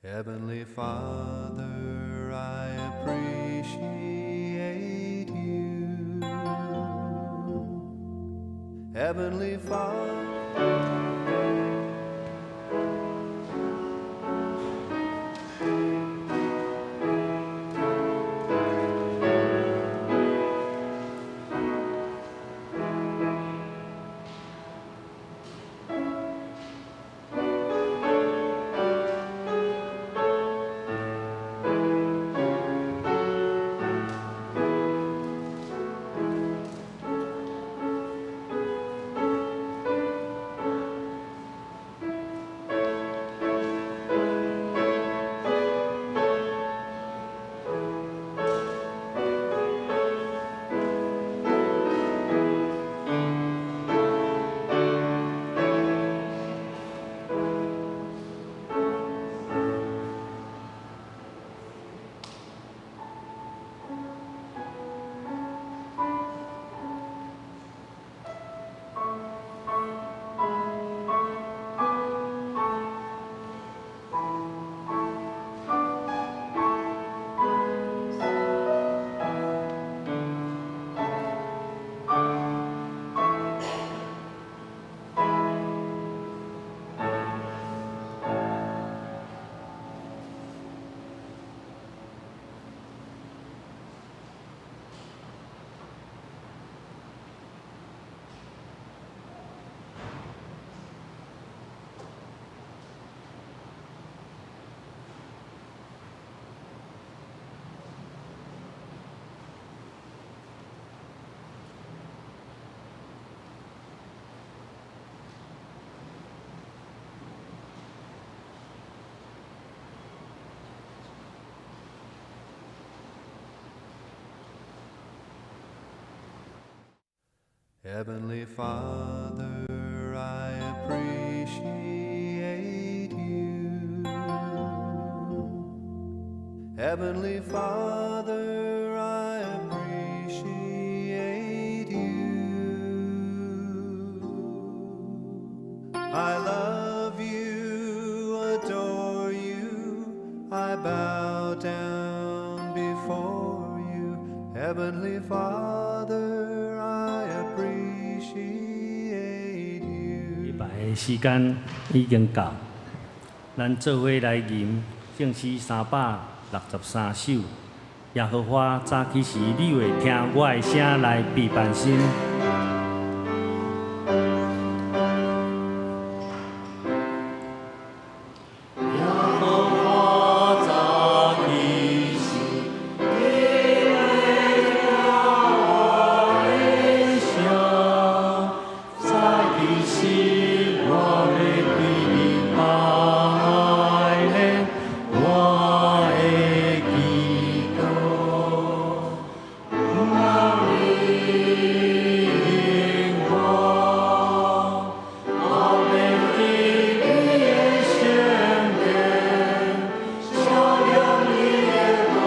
Heavenly Father, I appreciate you. Heavenly Father. Heavenly Father, I appreciate you. Heavenly Father, I appreciate you. I love you, adore you, I bow down before you. Heavenly Father, I appreciate you. 礼拜的時間已經到，咱做伙來吟聖詩363首。耶和華早起時，你會聽我的聲來備辦心。耶和華早起時，你會聽我的聲，早起時我欲對你拜禮，我的祈禱，毋通你應我，我欲佇你的聖殿，曉揚你的大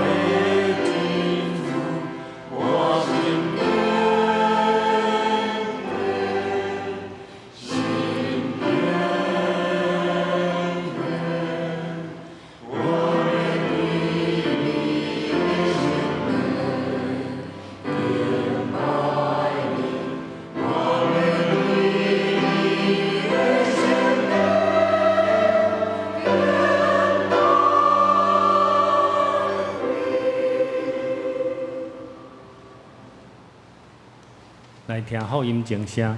的拯救，我心堅定，心堅定，我欲佇你的聖殿敬拜你，我欲佇你的聖殿敬拜你。來聽福音靜聲。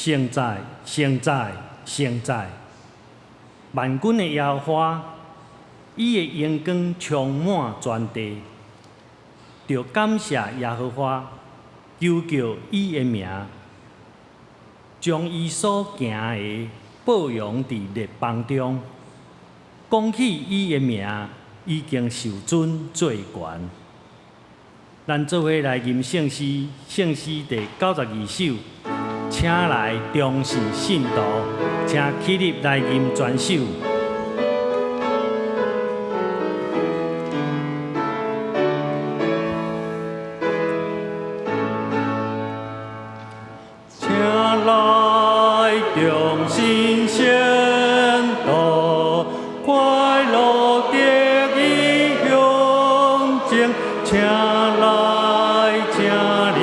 聖哉，聖哉，聖哉！萬軍的耶和華，伊的榮光充滿全地，著感謝耶和華，求告伊的名，將伊所行的報揚佇列邦中，講起伊的名，已經受尊做懸。咱做伙來吟聖詩，聖詩第92首，請來忠信信徒，請起立來吟全首。請來忠信信徒，快樂得以向前，請來，請你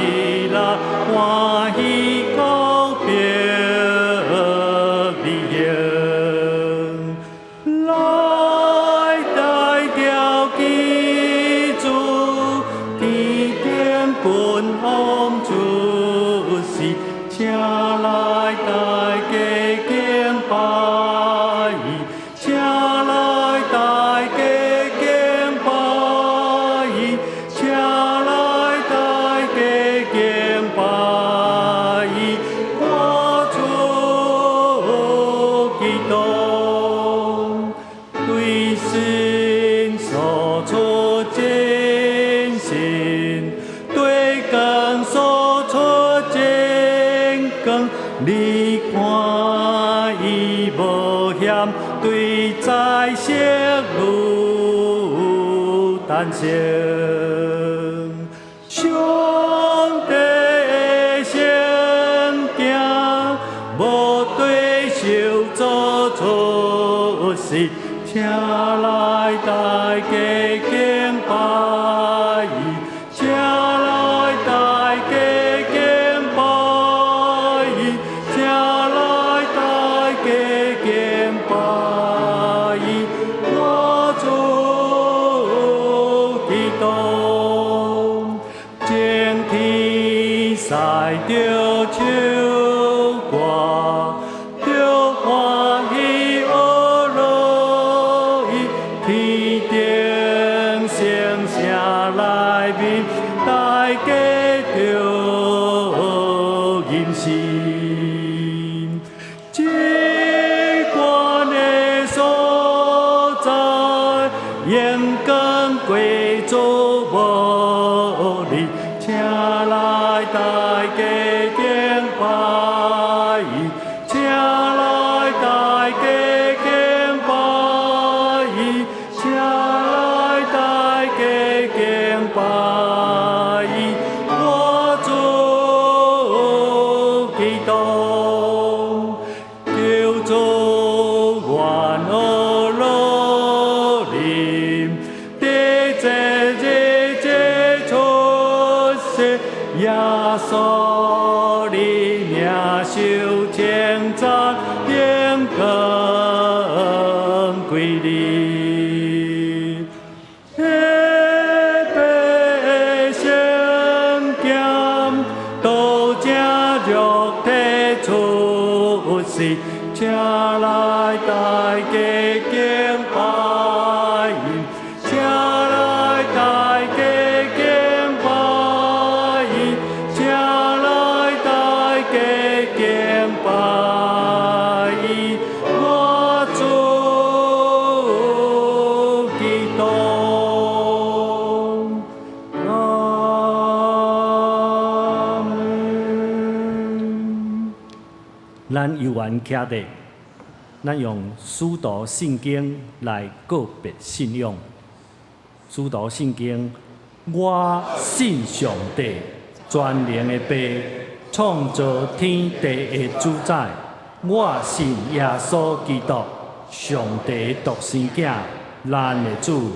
來歡喜告別離行，來代表基主，天頂君王出世，請來大家敬拜伊，請來大家敬拜伊，請來大家敬拜伊，我主基督，對神說出真心，對光說出真光，你看伊無嫌，對在色如誕生。上帝的聖經，無對手做出世，請來大家敬拜伊，請來大家敬拜伊，請來大家敬拜伊，我主基督，整天使著唱歌，著歡喜學樂伊，天頂聖城內面，大家著吟詩。這關的所在，榮光歸主無離，請來大家敬拜伊，請來大家敬拜伊，請來大家敬拜伊，我主基督，求主願樂樂臨，佇這日子出世，耶穌的名受稱讚，榮光歸你。彼白聖劍，道成肉體出世，請來大家敬拜伊，請來大家敬拜伊，請來大家敬拜伊，我主基督。阿門。咱有緣徛佇，咱用使徒信經來告別信仰。使徒信經，我信上帝，全能的父，創造天地的主宰。我信耶穌基督，上帝的獨生囝，咱的主。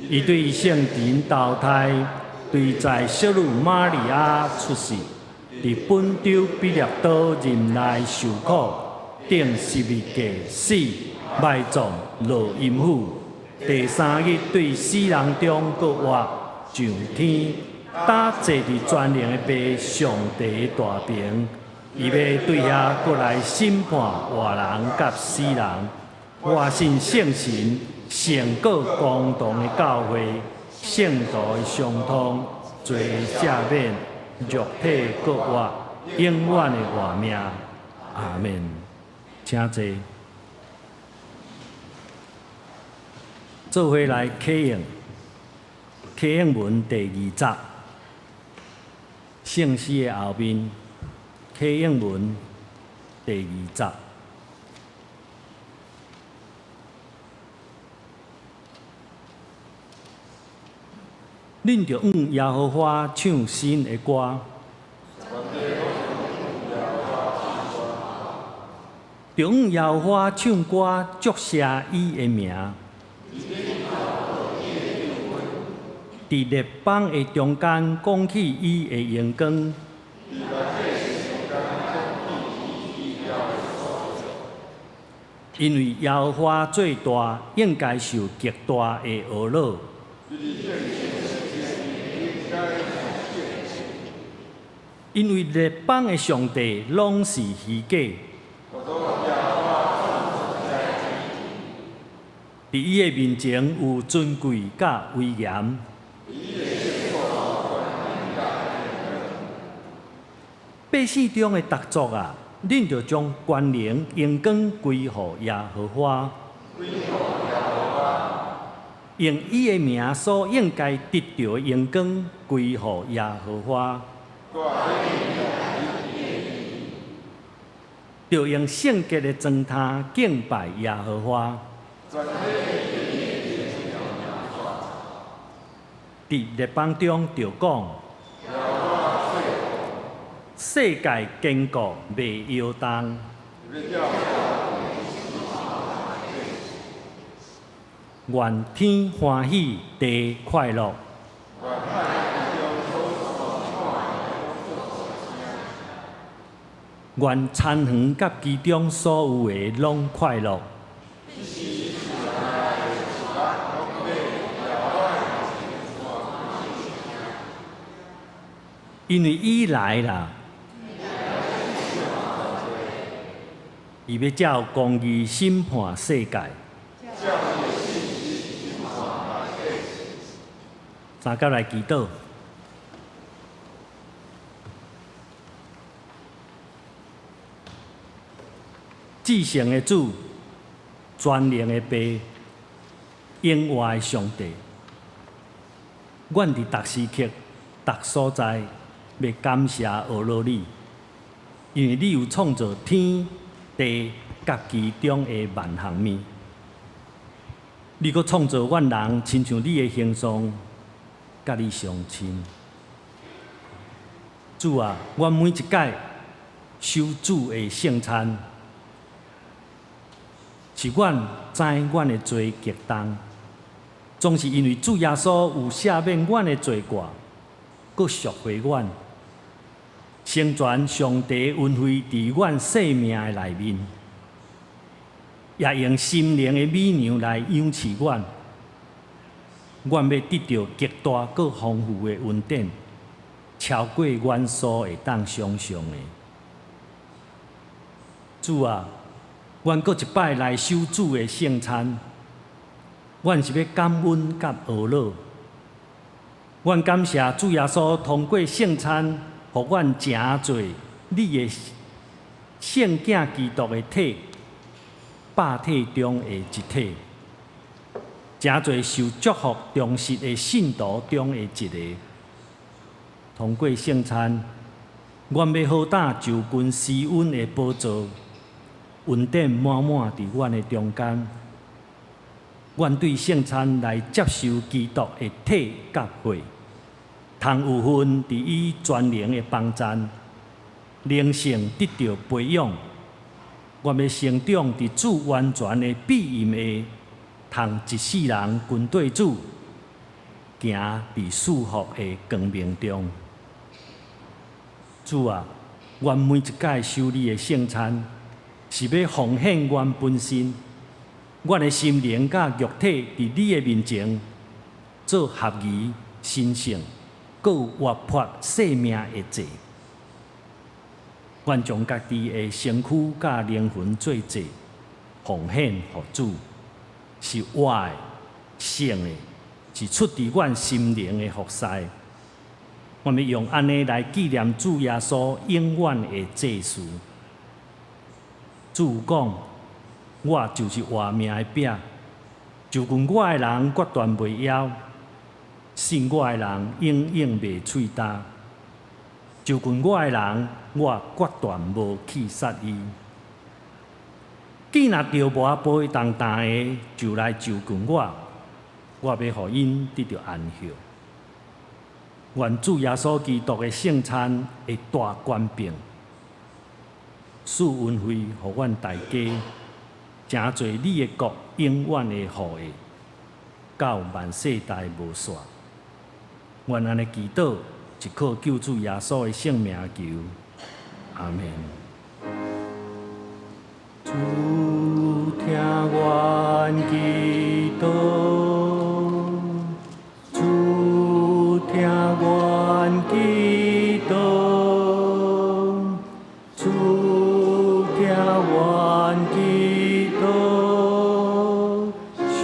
伊對聖神投胎，對在聖女瑪利亞出世，佇本丟彼拉多任內受苦，釘十字架死，埋葬落陰府。第三日對死人中閣活，上天，搭坐佇全能的父上帝的大爿。伊欲對遐閣來審判活人佮死人。我信聖神，聖閣公同的教會，聖徒的相通，罪赦免，肉體復活，永遠的活命。阿們。請坐。做伙來啟應，啟應文第二節，聖詩的後面，啟應文第二節。恁著向耶和華唱新的歌，著向耶和華唱歌，祝謝伊的名。佇列邦的中間講起伊的榮光，因為耶和華做大，應該受極大的呵咾。因為列邦的上帝攏是虛假，佇伊的面前有尊貴佮威嚴。百姓中的逐族啊，恁著將權能榮光歸予耶和華，用伊的名所應該得著的榮光歸予耶和華。著用聖潔的磚頭敬拜耶和華。佇列邦中著講，世界堅固袂搖動。願天歡喜，地快樂。願田園佮其中所有的攏快樂。因為伊來啦，伊欲照公義審判世界。三甲來祈禱。至聖的主，全能的父，永活的上帝，阮佇逐時刻、逐所在，欲感謝呵咾你，因為你有創造天地佮其中的萬項物，你閣創造阮人親像你的形象，佮你相親。主啊，阮每一擺守主的聖餐，是阮知阮的罪極重，總是因為主耶穌有赦免阮的罪過，閣贖回阮，成全上帝恩惠佇阮生命的內面，也用心靈的美糧來養飼阮。阮欲得著極大閣豐富的恩典，超過阮所會當想像的。主啊，阮閣一擺來守主的聖餐，阮是欲感恩佮呵咾。阮感謝主耶穌通過聖餐，予阮成做你的聖囝基督的體，百體中的一體，成做受祝福忠實的信徒中的一个。通過聖餐，阮欲好膽就近施恩的寶座，恩典滿滿佇阮的中間。阮對聖餐來接受基督的體佮血，通有份佇伊全能的幫贊，靈性得著培養。阮欲成長佇主完全的庇蔭下，通一世人跟綴主，行佇賜福的光明中。主啊，阮每一擺守你的聖餐，是欲奉獻阮本身，阮的心靈佮肉體佇你的面前做合宜、神聖、閣有活潑生命的祭。阮將家己的身軀佮靈魂做祭，奉獻予主，是活的、聖的，是出佇阮心靈的服侍。阮欲用按呢來紀念主耶穌永遠的祭司。主講：我就是活命的餅，就近我的人決斷袂枵，信我的人永永袂喙焦。就近我的人，我決斷無棄殺伊。既若著無杯重擔的，就來就近我，我欲予𪜶得著安歇。願主耶穌基督的聖餐的大權柄，賜恩惠予阮大家，成做你的國永遠的後裔，到萬世代無煞。阮按呢祈禱，是靠救主耶穌的聖名求，阿們。主聽阮祈禱，主聽阮祈禱，主聽阮祈禱，賞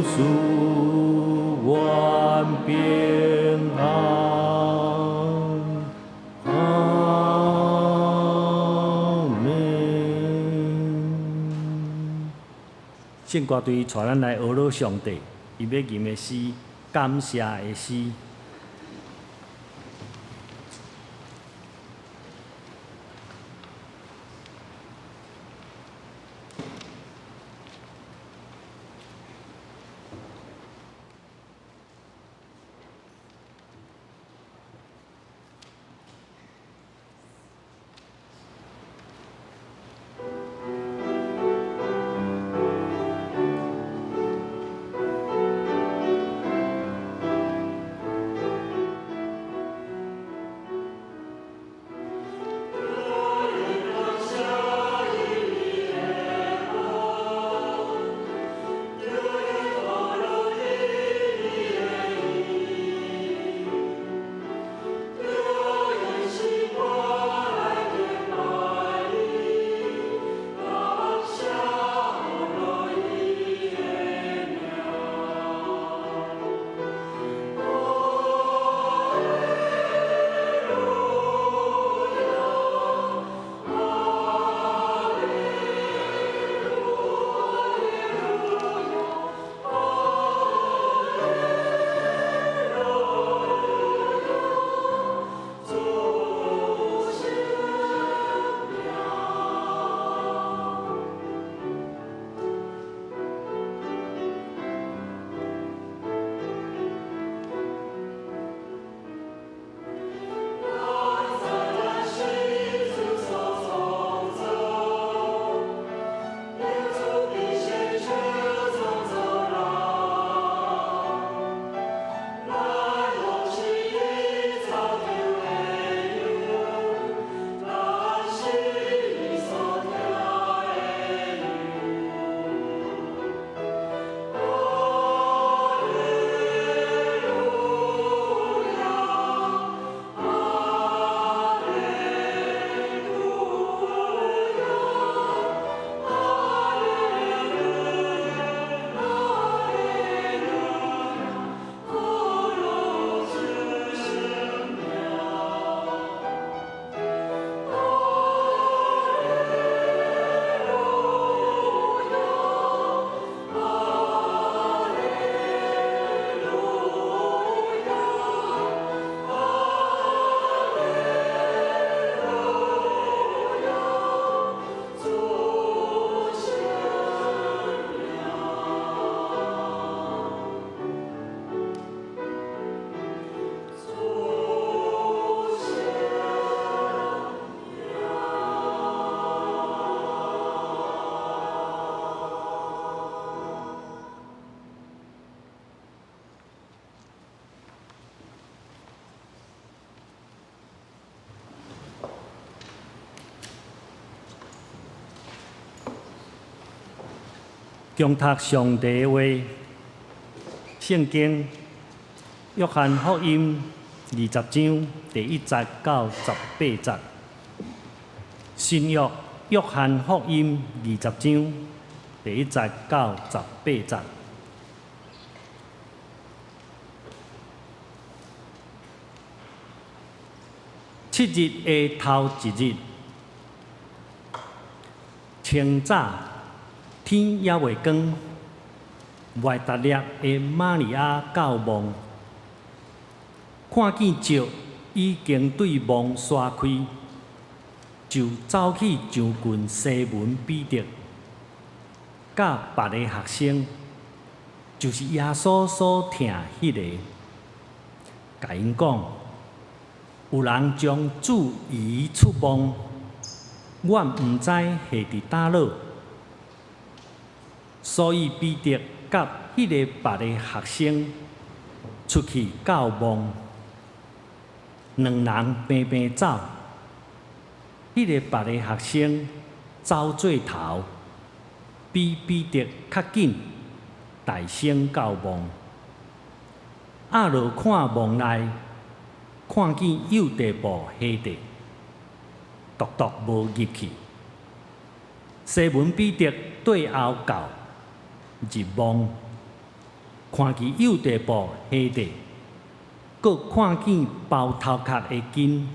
賜阮平安。阿們。聖歌隊帶咱來呵咾上帝，伊欲吟的詩，感謝的詩。恭讀上帝的話，聖經約翰福音20章第1節到18節。新約約翰福音20章第1節到18節。七日的頭一日，清早天猶未光，抹大拉的瑪利亞到墓，看見石已經對墓徙開，就走去上近西門彼得，佮別个學生，就是耶穌所疼彼个，共𪜶講：有人將主移出墓，阮毋知下佇佗落。所以彼得佮彼个別个學生出去到墓，兩人平平走。彼个別个學生走做頭，比彼得較緊，代先到墓。仔落看墓內，看見幼地布下佇，獨獨無入去。西門彼得綴後到入墓，看見幼地布下佇，閣看見包頭殼的巾，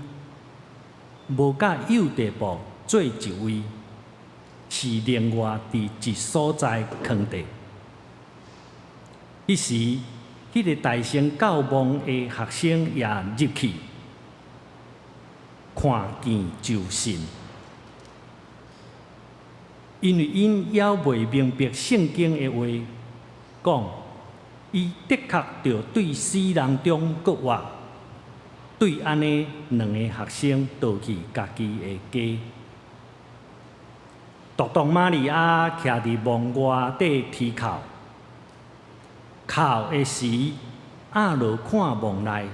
無佮幼地布做一位，是另外佇一所在囥佇。彼時，彼个代先到墓的學生也入去，看見就信，因為𪜶猶未明白聖經的話，講伊的確著對死人中復活。對按呢，兩个學生倒去家己的家。獨獨瑪利亞徛佇墓外底啼哭，哭的時，仔落看墓內，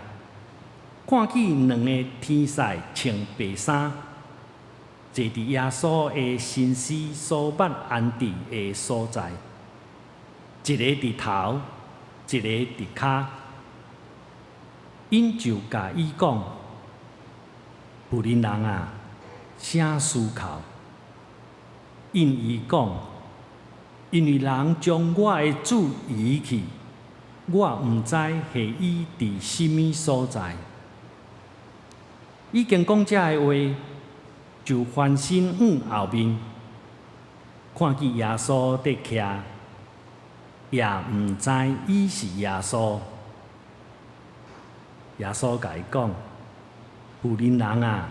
看見兩个天使穿白衫，坐佇耶穌的身屍所捌安置的所在，一个佇頭，一个佇跤。𪜶就共伊講：婦人人啊，啥事哭？𪜶伊講：因為人將我的主移去，我毋知下伊佇啥物所在。已經講這个話，就翻身向後面，看見耶穌佇徛，也毋知伊是耶穌。耶穌共伊講：婦人人啊，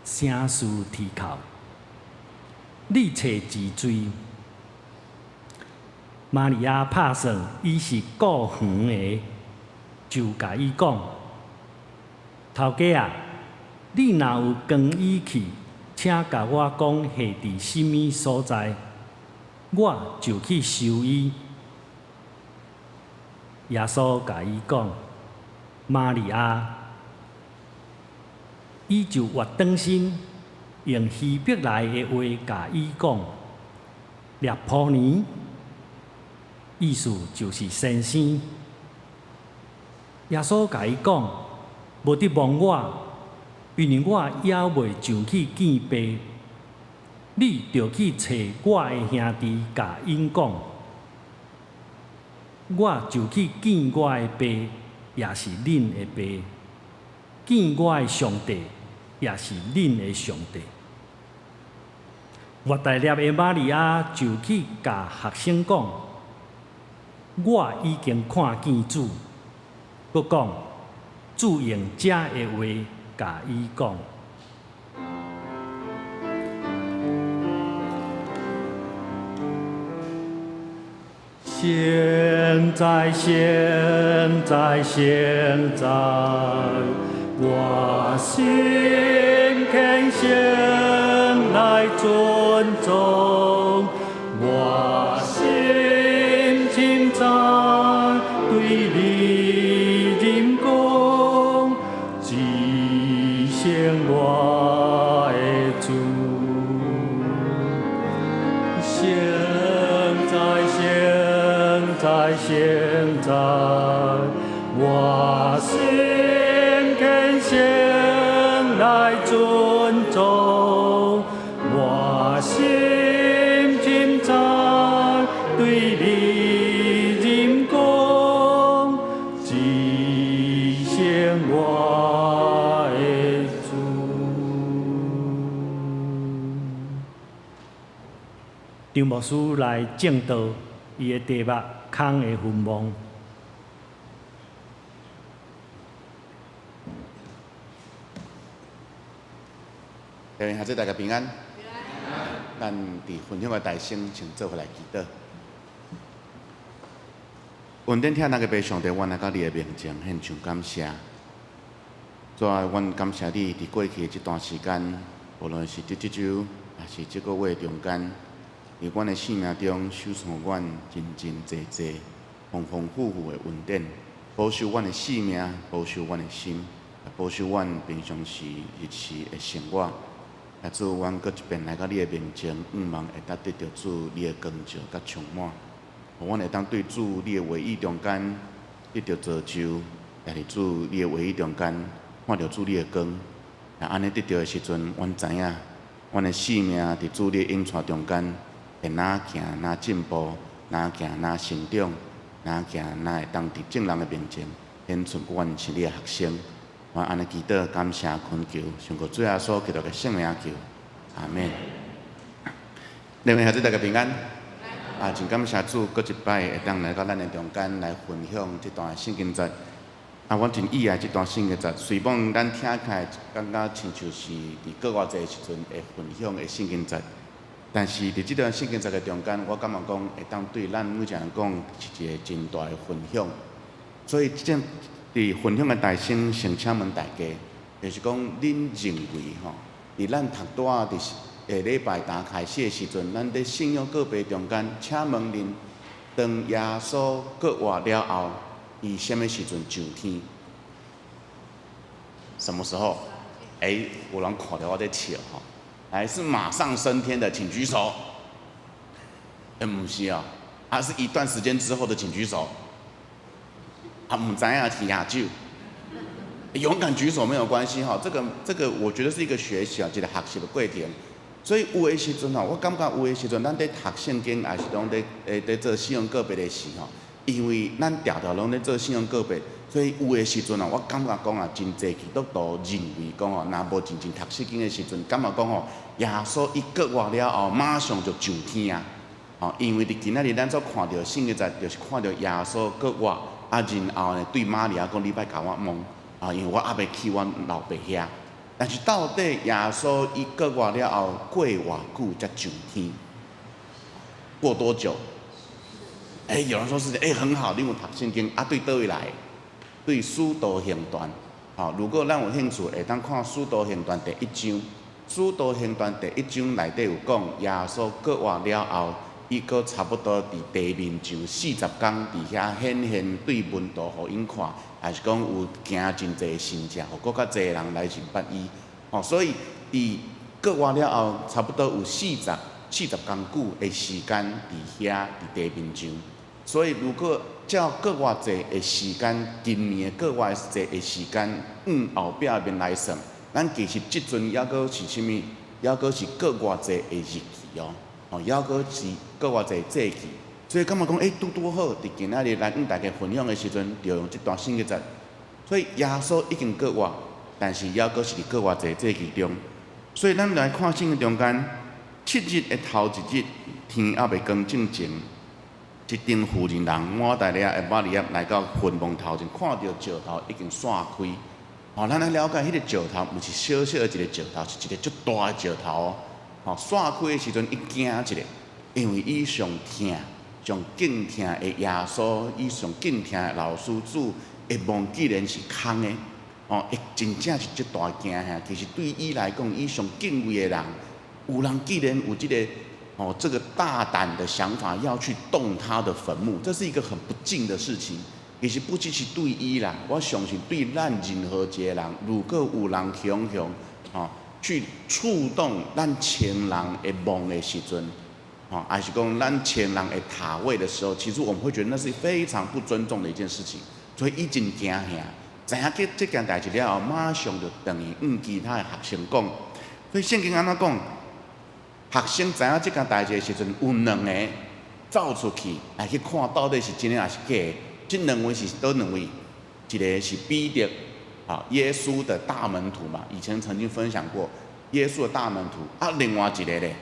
啥事啼哭？你揣治罪。瑪利亞拍算伊是顧園的，就共伊講：頭家啊，你若有扛伊去，請共我講下佇啥物所在，我就去收伊。耶穌共伊講：瑪利亞。伊就越轉身，用希伯來的話共伊講：辣波尼，意思就是先生。耶穌共伊講：無得摸我，因為我猶未上去見爸。你著去揣我的兄弟，共𪜶講，我就去見我的爸，也是恁的爸；見我的上帝，也是恁的上帝。抹大拉的瑪利亞就去共學生講：我已經看見主。閣講，主用這个話共伊講。現在，現在，現在，我心虔誠來尊重，我心稱讚對你認講，至聖我的主。現在，現在，現在，我心虔誠來尊重，我張牧師來證道，伊的題目空的墳墓。各位兄弟大家平安。咱佇分享的大聲，請做伙來祈禱。恩典疼愛的父上帝，阮來到你的面前獻上感謝。主啊，阮感謝你佇過去的這段時間，無論是佇這週，抑是這個月中間，佇阮的生命中，賞賜阮真真濟濟、豐豐富富的恩典，保守阮的性命，保守阮的心，保守阮平常時日時的生活。啊，主，阮閣一遍來到你的面前，向望會當得著主你的光照佮充滿，予阮會當對主你的話語中間得著造就，也佇主你的話語中間看著主你的光。啊，按呢得著的時陣，阮知影，阮的生命佇主你的引帶中間，會若行若進步，若行若成長，若行若會當佇眾人的面前顯出阮是你的學生。我按呢祈禱，感謝懇求，奉靠主耶穌基督的聖名求，阿門。兩位孩子大家平安。啊，真感謝主，閣一擺會當來到咱的中間來分享這段聖經節。啊，我真喜愛這段聖經節，雖罔咱聽起來感覺親像是佇過活節的時陣會分享的聖經節，但是佇這段聖經節的中間，我感覺講會當對咱每一個人講是一個真大的分享。所以這種佇分享的大先，先請問大家，就是講，恁認為吼，佇咱讀拄仔佇下禮拜三開始的時陣，咱佇信仰告白中間，請問恁，當耶穌復活了後，伊啥物時陣上天？什麼時候？欸，有人看著我佇笑吼，來是馬上升天的，請舉手。欸，毋是哦，啊是一段時間之後的，請舉手。啊，毋知影提下手，勇敢舉手沒有關係哈。這個，我覺得是一個學習啊，一個學習的過程。所以有的時陣吼，我感覺有的時陣，咱佇讀聖經，抑是講佇佇做信仰告白的時吼，因為咱常常攏佇做信仰告白，所以有的時陣哦，我感覺講啊，真濟基督徒認為講哦，若無認真讀聖經的時陣，感覺講吼，耶穌伊復活了後，馬上就上天啊！吼，因為佇今仔日咱所看著聖經節，就是看著耶穌復活。啊，然後呢，對瑪利亞講：你莫共我摸，啊，因為我猶未去阮老爸遐。但是到底耶穌伊復活了後過偌久才上天？過多久？欸，有人說是，欸，很好，你有讀聖經啊？對佗位來？對《使徒行傳》。吼，如果咱有興趣，會當看《使徒行傳》第一章，《使徒行傳》第一章內底有講耶穌復活了後。伊閣差不多佇地面上40工佇遐顯現對門徒予𪜶看，抑是講有行真濟神跡，予閣較濟人來認捌伊。吼，所以佇復活了後，差不多有40工久的時間佇遐佇地面上。所以如果照復活節的時間，今年的復活節的時間，往後壁面來算，咱其實這陣猶閣是啥物？猶閣是復活節的日期哦。哦，猶閣是復活節節期，所以感覺講，欸，拄拄好，佇今仔日來向大家分享的時陣，就用這段聖經節。所以耶穌已經復活，但是猶閣是佇復活節節期中。所以咱來看聖經中間，7日的頭一日，天猶未光進前，一陣婦人人抹大拉的瑪利亞來到墳墓頭前，看著石頭已經散開。哦，咱來了解，彼個石頭毋是小小的一個石頭，是一個足大的石頭哦。吼，散開的時陣，伊驚一下，因為伊上疼、上敬疼的耶穌，伊上敬疼的老師主的墓竟然是空的，哦，伊真正是足大驚嚇。其實對伊來講，伊上敬畏的人，有人竟然有這個哦，這個大膽的想法要去動他的墳墓，這是一個很不敬的事情。其實不只是對伊啦，我相信對咱任何一個人，如果有人強強，吼，去觸動咱親人的墓的時陣，吼，抑是講咱親人的塔位的時候，其實我們會覺得那是非常不尊重的一件事情，所以伊真驚嚇，知影這這件代誌了後，馬上就轉去向其他的學生講。所以聖經按怎講？學生知影這件代誌的時陣，有兩个走出去來去看到底是真的抑是假的。這兩位是佗兩位？一个是彼得，啊，耶穌的大門徒嘛，以前曾經分享過耶穌的大門徒。啊，另外一个咧，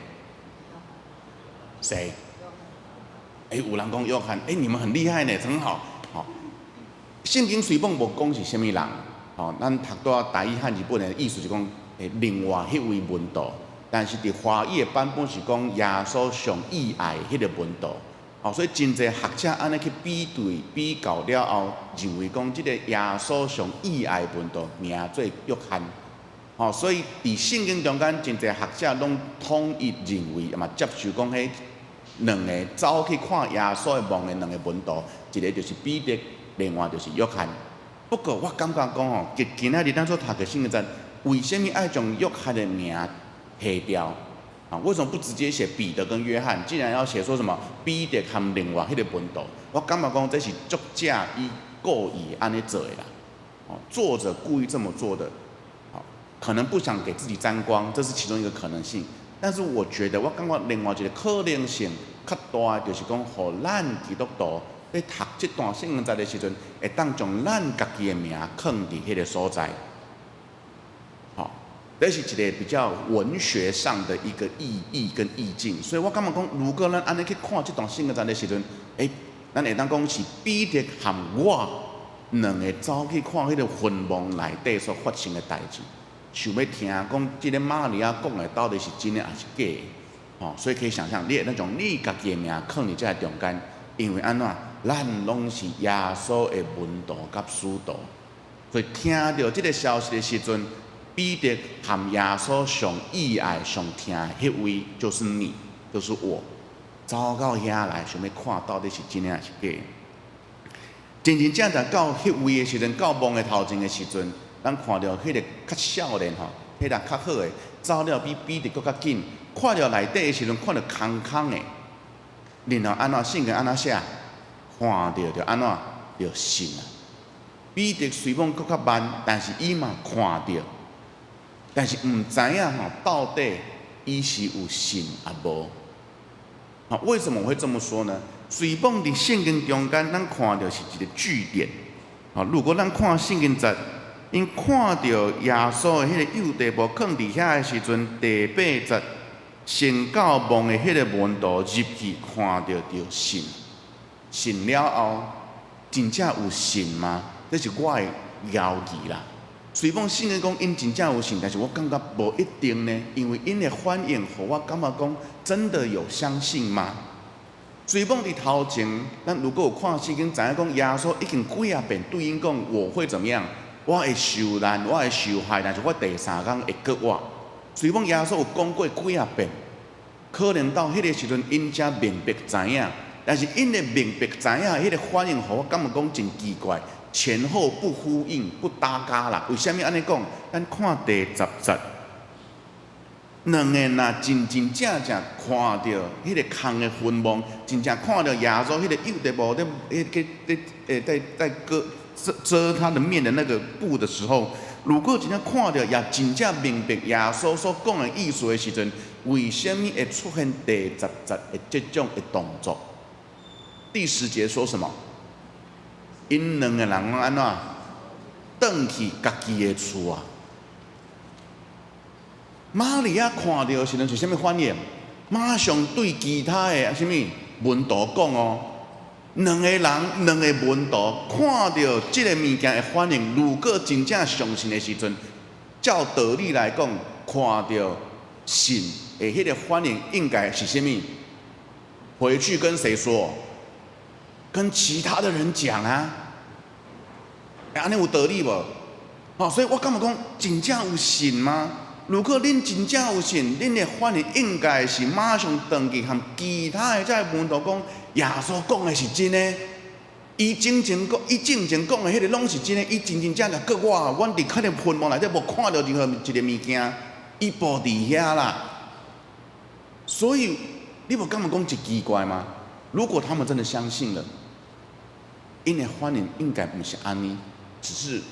誰？哎，有人講約翰，哎，你們很厲害呢，很好。好，聖經雖罔無講是啥物人，吼，咱讀到台語漢字本的意思是講，另外彼位門徒，但是佇華語的版本是講耶穌上愛的彼個門徒。哦，所以真濟學者按呢去比對比較了後，認為講這个耶穌上愛的門徒名做約翰。哦，所以佇聖經中間，真濟學者攏統一認為，嘛接受講，彼兩个走去看耶穌的墓的兩个門徒，一个就是彼得，另外就是約翰。不過我感覺講吼，今今仔日咱所讀的聖經節，為啥物愛將約翰的名提掉？啊，為什麼不直接寫彼得跟約翰？既然要寫說什麼彼得和另外彼个門徒，我感覺講這是作者伊故意按呢做的啦。哦，作者故意這麼做的，好，可能不想給自己沾光，這是其中一個可能性。但是我覺得，我感覺另外一個可能性較大的，就是講，予咱基督徒咧讀這段聖經節的時陣，會當將咱家己的名囥佇彼个所在。好，這是一個比較文學上的一個意義跟意境。所以我感覺講，如果咱按呢去看這段聖經節的時陣，欸，咱會當講是彼得和我兩个走去看彼个墳墓內底所發生的代誌，想欲聽講這个瑪利亞講的到底是真的還是假的？哦，所以可以想象，你會當將你家己的名囥佇這个中間，因為按怎，咱攏是耶穌的門徒佮使徒，所以聽著這个消息的時陣，彼得和耶穌上愛上疼的彼位就是你，就是我，走到遐來，想欲看到底是真的還是假的。真真正正到彼位的時陣，到墓的頭前的時陣，咱看著彼个較少年吼，彼个較好的，走了比彼得閣較緊，看著內底的時陣，看著空空的，然後按怎聖經按怎寫？看著就按怎就信啊。彼得雖罔閣較慢，但是伊嘛看著，但是毋知影吼，到底伊是有信抑無？啊，為什麼我會這麼說呢？雖罔佇聖經中間，咱看著是一个句點。啊，如果咱看聖經節，𪜶看著耶穌的彼个幼弟布囥佇遐的時陣，第八節，先到墓的彼个門徒入去，看著就信。信了後，真正有信嗎？這是我的猶疑啦。雖講聖經講𪜶真正有信，但是我感覺無一定呢，因為𪜶的反應，予我感覺講真的有相信嗎？雖罔佇頭前，咱如果有看聖經，知影講耶穌已經幾仔遍對𪜶講，我會怎麼樣？我會受難，我會受害，但是我第三工會復活。雖罔耶穌有講過幾仔遍，可能到彼个時陣，𪜶才明白知影。但是𪜶的明白知影，彼个反應，予我感覺講真奇怪，前後不呼應，不搭嘎啦。為啥物按呢講？咱看第十節，兩个若真真正正看著彼个空的墳墓，真正看著耶穌彼个幼弟布咧，彼个咧在在割遮遮他的面的那个布的時候，如果真正看著也真正明白耶穌所講的意思的時陣，為啥物會出現第十節的這種的動作？第十節說什麼？𪜶兩个人攏按怎？轉去家己的厝啊！瑪利亞看著的時陣是啥物反應？馬上對其他的啥物門徒講哦。兩個人，兩个門徒看著這个物件的反應，如果真正相信的時陣，照道理來講，看著信的彼个反應應該是啥物？回去跟誰說？跟其他的人講啊！欸，按呢有道理無？吼，所以我感覺講，真正有信嗎？如果恁真正有信，恁的反應應該是馬上轉去和其他的這个門徒講，耶穌講的是真的，伊真正講，伊進前講的彼个攏是真的，伊真真正正復活，阮佇彼个墳墓內底無看著任何一个物件，伊無佇遐啦。所以你無感覺講真奇怪嗎？如果他們真的相信了，𪜶的反應應該毋是按呢，只是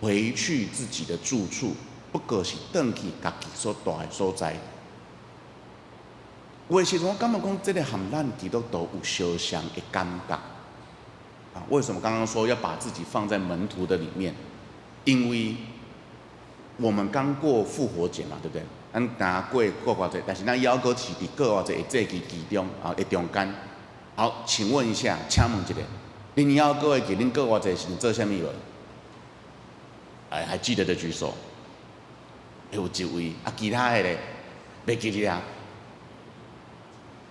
回去自己的住處。不過是轉去家己所蹛的所在。有的時陣我感覺講，這个和咱基督徒有相像的感覺。啊，為什麼剛剛說要把自己放在門徒的裡面？因為我們剛過復活節嘛，對不對？咱若過復活節，但是咱猶閣是佇復活節的節期其中啊的中間。好，請問一下，請問一下，恁猶閣會記恁復活節時陣做啥物無？哎，還記得的舉手。有一位，啊，其他的咧，袂記得啊。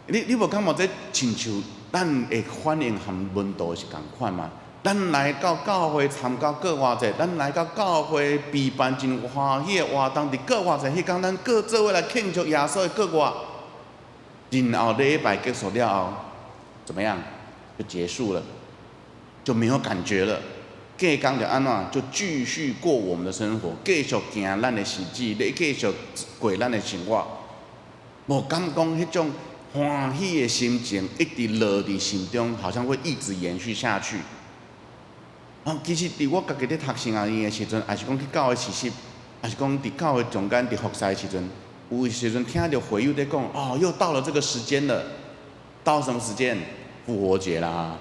你無感覺這親像咱的反應和門徒是仝款嗎？咱來到教會參加復活節，咱來到教會備辦真歡喜的活動，佇復活節彼工，咱閣做伙來慶祝耶穌的復活。然後禮拜結束了後，怎麼樣？就結束了，就沒有感覺了。隔工就按怎？就繼續過我們的生活，繼續行咱的日子，咧繼續過咱的生活。無感覺彼種歡喜的心情一直落佇心中，好像會一直延續下去。啊，其實佇我家己咧讀神學院的時陣，抑是講去教會實習，抑是講佇教會中間佇服侍的時陣，有時陣聽著會友咧講，哦，又到了這個時間了，到什麼時間？復活節啦，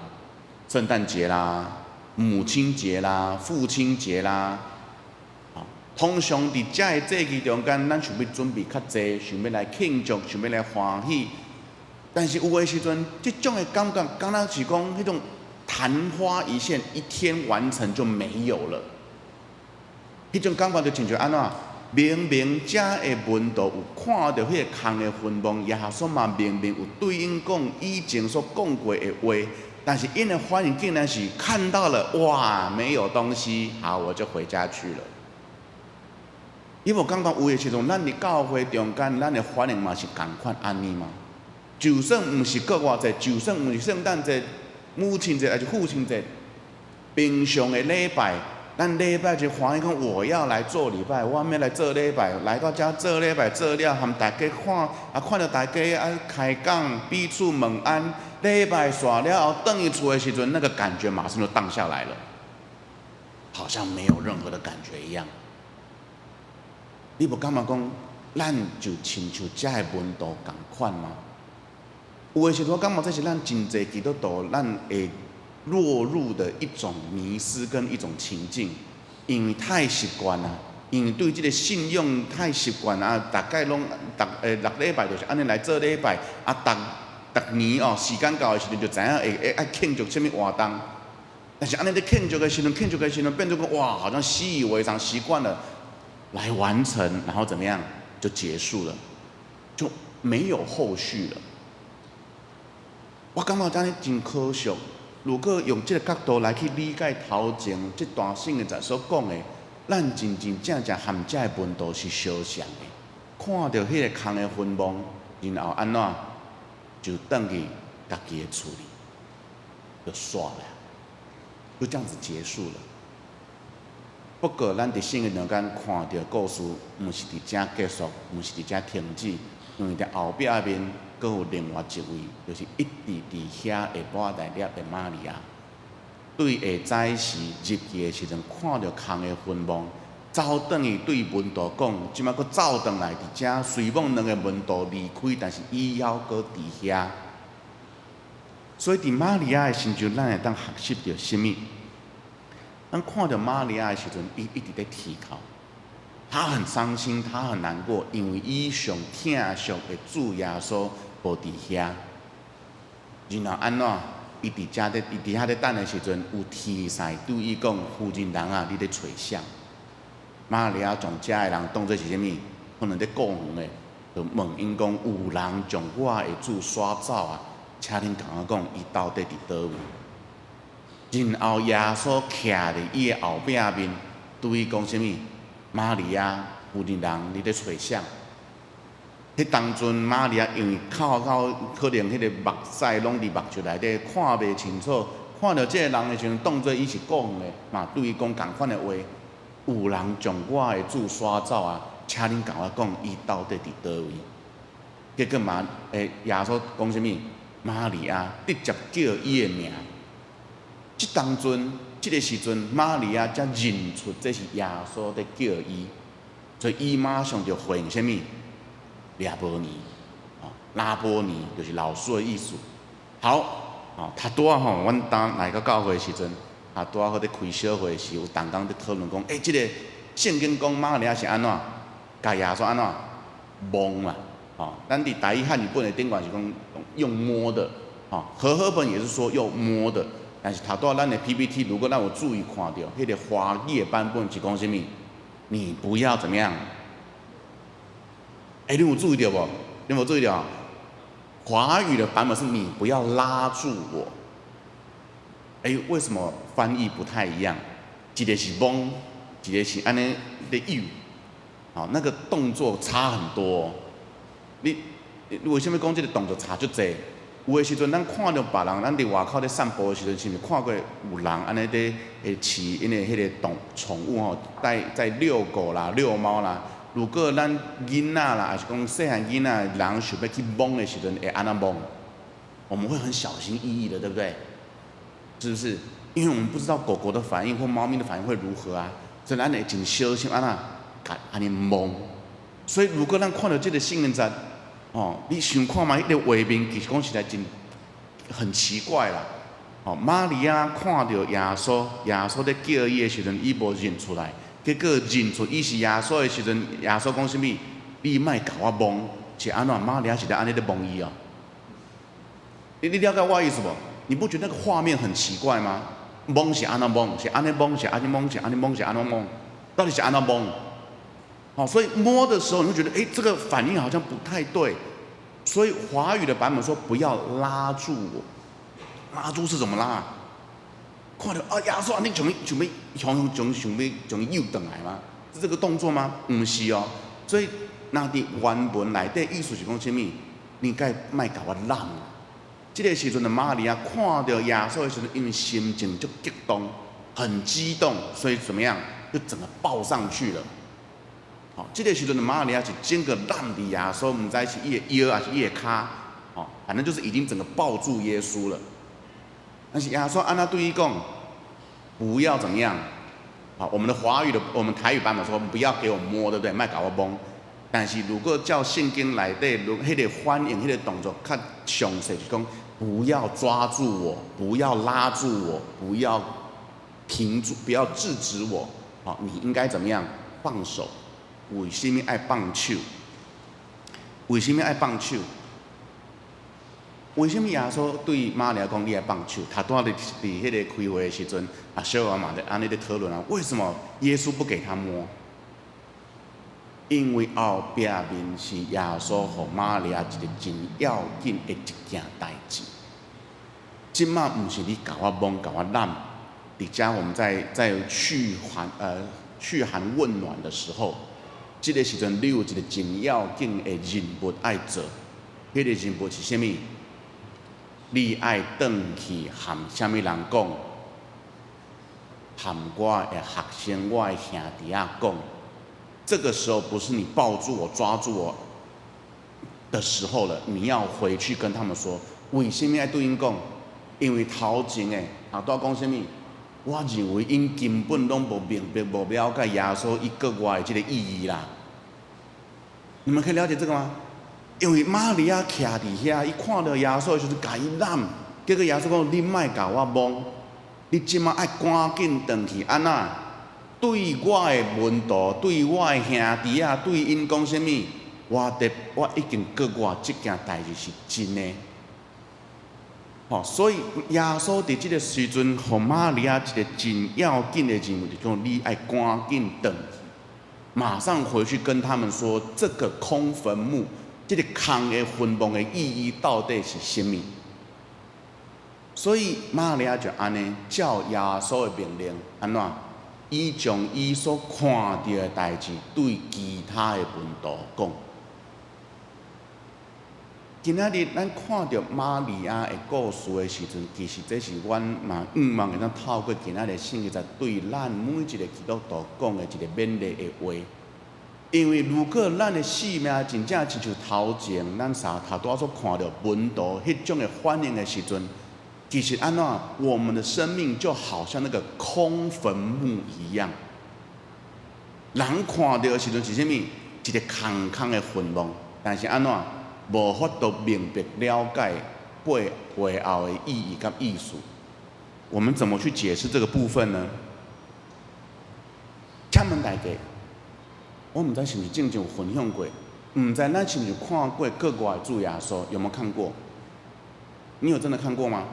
聖誕節啦，母親節啦，父親節啦。啊，通常佇這个節期中間，咱想欲準備較濟，想欲來慶祝，想欲來歡喜。但是有的時陣，這種的感覺，敢若是講彼種曇花一現，一天完成就沒有了。彼種感覺就親像按怎？明明遮的門徒有看著彼個空的墳墓，耶穌嘛明明有對𪜶講以前所講過的話，但是𪜶的反應竟然是看到了，哇，沒有東西，好，我就回家去了。你無感覺有的時陣，咱佇教會中間，咱的反應嘛是仝款按呢嗎？就算毋是復活節，就算毋是聖誕節、母親節，抑是父親節，平常的禮拜，咱禮拜就歡喜講我要來做禮拜，我欲來做禮拜，來到遮做禮拜做了，和大家看，啊看著大家啊開講，彼此問安，禮拜煞了後，轉去厝的時陣，那個感覺馬上就盪下來了，好像沒有任何的感覺一樣。你無感覺講，咱就親像遮的門徒仝款嗎？有的時陣我感覺這是咱真濟基督徒咱會落入的一種迷思跟一種情境，因為太習慣啦，因為對這個信仰太習慣啊，逐擺攏逐六禮拜就是按呢來做禮拜，啊，逐逐年哦，時間到的時陣就知影會會愛慶祝啥物活動。但是按呢咧慶祝的時陣，慶祝的時陣變做講哇，好像習以為常，習慣了來完成，然後怎麼樣就結束了，就沒有後續了。我感覺按呢真可惜。如果用這個角度來去理解頭前這段聖經節所講的，咱真真正正和遮的門徒是相像的。看著彼個空的墳墓，然後按怎就轉去家己的厝裡，就煞了，就這樣子結束了。不過，咱佇聖經中間看著故事，毋是佇遮結束，毋是佇遮停止，因為佇後壁面，閣有另外一位，就是一直佇遐的抹大拉的瑪利亞，對下早時入去的時陣，看著空的墳墓，走轉去對門徒講，這擺閣走轉來佇遮，雖罔兩個門徒離開，但是伊猶閣佇遐。所以佇瑪利亞的身上，咱會當學習著啥物？咱看著瑪利亞的時陣，伊一直咧啼哭，她很傷心，她很難過，因為伊上疼惜的主耶穌無佇遐。然後按怎？伊佇遮咧，伊佇遐咧等的時陣，有天使對伊講：“婦人人啊，你咧揣誰？”瑪利亞將遮的人當做是啥物？可能咧顧園的，就問𪜶講：“有人將我的主徙走啊？請恁共我講，伊到底佇佗位？”然後耶穌徛佇伊的後壁面，對伊講啥物？瑪利亞，婦人人，你咧揣誰？彼當陣，瑪利亞因為哭到可能彼個目屎攏佇目睭內底，看袂清楚，看著這個人的時陣，當做伊是顧園的，嘛對伊講仝款的話。有人將我的主徙走啊！請恁共我講，伊到底佇佗位？結果嘛，耶穌講啥物？瑪利亞直接叫伊的名。這當陣，這個時陣，瑪利亞才認出這是耶穌佇叫伊，所以伊馬上就回應啥物？拉波尼，啊，拉波尼就是老師的意思。好，啊，他拄仔吼，阮當來到教會的時陣，啊，拄仔好佇開小會時，有同工佇討論講，欸，這個聖經講瑪利亞是按怎？共耶穌按怎？摸嘛，哦，咱佇台語漢語本的頂懸是講用摸的，哦，和合本也是說用摸的，但是頭拄仔咱的 PPT，如果咱有注意看著，彼個華語的版本是講啥物？你不要怎麼樣？欸，你有注意著無？你有無注意著？華語的版本是你不要拉住我。欸，為什麼翻譯不太一樣？一個是摸，一個是按呢咧搝，好，那個動作差很多。你為啥物講這個動作差足濟？有的時陣，咱看著別人，咱佇外口咧散步的時陣，是毋是看過有人按呢咧會飼𪜶的彼個動寵物吼，帶在遛狗啦、遛貓啦。如果咱囡仔啦，抑是講細漢囡仔，人想欲去摸的時陣，會按怎摸？我們會很小心翼翼的，對不對？是不是？因為我們不知道狗狗的反應或貓咪的反應會如何啊，所以咱會真小心按怎，共按呢摸。所以如果咱看著這個聖經節，哦，你想看覓彼個畫面，其實講實在真很奇怪啦。哦，瑪利亞看著耶穌，耶穌咧叫伊的時陣，伊無認出來，結果認出伊是耶穌的時陣，耶穌講啥物？你莫共我摸，是按怎？瑪利亞是咧按呢咧摸伊哦。你了解我意思無？你不覺得那個畫面很奇怪嗎？摸是按怎摸？是按呢摸？是按呢摸？是按呢摸？是按怎摸？到底是按怎摸？好，所以摸的時候，你會覺得，欸，這個反應好像不太對。所以華語的版本說不要拉住我，拉住是怎麼拉？看著啊，耶穌按呢準備準備雄雄想欲將伊搝轉來嗎？是這個動作嗎？毋是哦。所以若佇原文內底意思是講啥物？你該莫共我攬。這個時陣的瑪利亞看著耶穌的時陣，因為心情就激動，很激動，所以怎麼樣，就整個抱上去了。好，這個時陣的瑪利亞是整個攬佇耶穌，毋知是伊的腰還是伊的跤，哦，反正就是已經整個抱住耶穌了。但是耶穌按怎對伊講，不要怎麼樣。好，我們的華語的，我們台語版本說不要給我摸，對不對？莫共我摸。但是如果照聖經內底，如彼個反應、彼個動作較詳細，就是講不要抓住我，不要拉住我，不要停住，不要制止我。好，你應該怎麼樣？放手。為什麼愛放手？為什麼愛放手？為什麼耶穌對瑪利亞講你愛放手？頭拄仔佇佇彼個開會的時陣，啊，小王嘛咧按呢咧討論啊，為什麼耶穌不給他摸？因為後壁面是耶穌予瑪利亞一個真要緊的一件代誌。這馬毋是你共我摸、共我攬，佇遮我們在噓寒問暖的時候，這個時陣你有一個真要緊的任務愛做，彼個任務是啥物？你愛轉去和啥物人講？和我的學生、我的兄弟仔講。這個時候不是你抱住我、抓住我的時候了，你要回去跟他們說，為什麼愛對𪜶講？因為頭前的啊，拄仔講啥物？我認為𪜶根本攏無明白、無了解耶穌伊閣活的這個意義啦。你們可以了解這個嗎？因為瑪利亞徛佇遐，伊看著耶穌的時陣，共伊攬，結果耶穌講：你莫共我摸，你這馬愛趕緊轉去按怎？對我的門徒，對我的兄弟仔，對𪜶講啥物？我已經閣活，這件代誌是真的。吼，所以耶穌佇這個時陣，予瑪利亞一個真要緊的任務，就講你愛趕緊轉去，馬上回去跟他們說，這個空墳墓，這個空的墳墓的意義到底是啥物？所以瑪利亞就按呢照耶穌的命令，按怎？伊將伊所看著的代誌對其他的門徒講。今仔日咱看著瑪利亞的故事的時陣，其實這是阮嘛向望會當透過今仔日聖經，對咱每一個基督徒講的一個勉勵的話。因為如果咱的生命真正親像頭前咱三頭拄仔所看著門徒彼種的反應的時陣，其實按怎，我們的生命就好像那個空墳墓一樣。人看著的時陣是啥物？一個空空的墳墓，但是按怎？無法度明白了解背後的意義佮意思。我們怎麼去解釋這個部分呢？請問大家，我毋知是毋是正常有分享過。毋知咱是毋是看過復活的主耶穌？有沒有看過？你有真的看過嗎？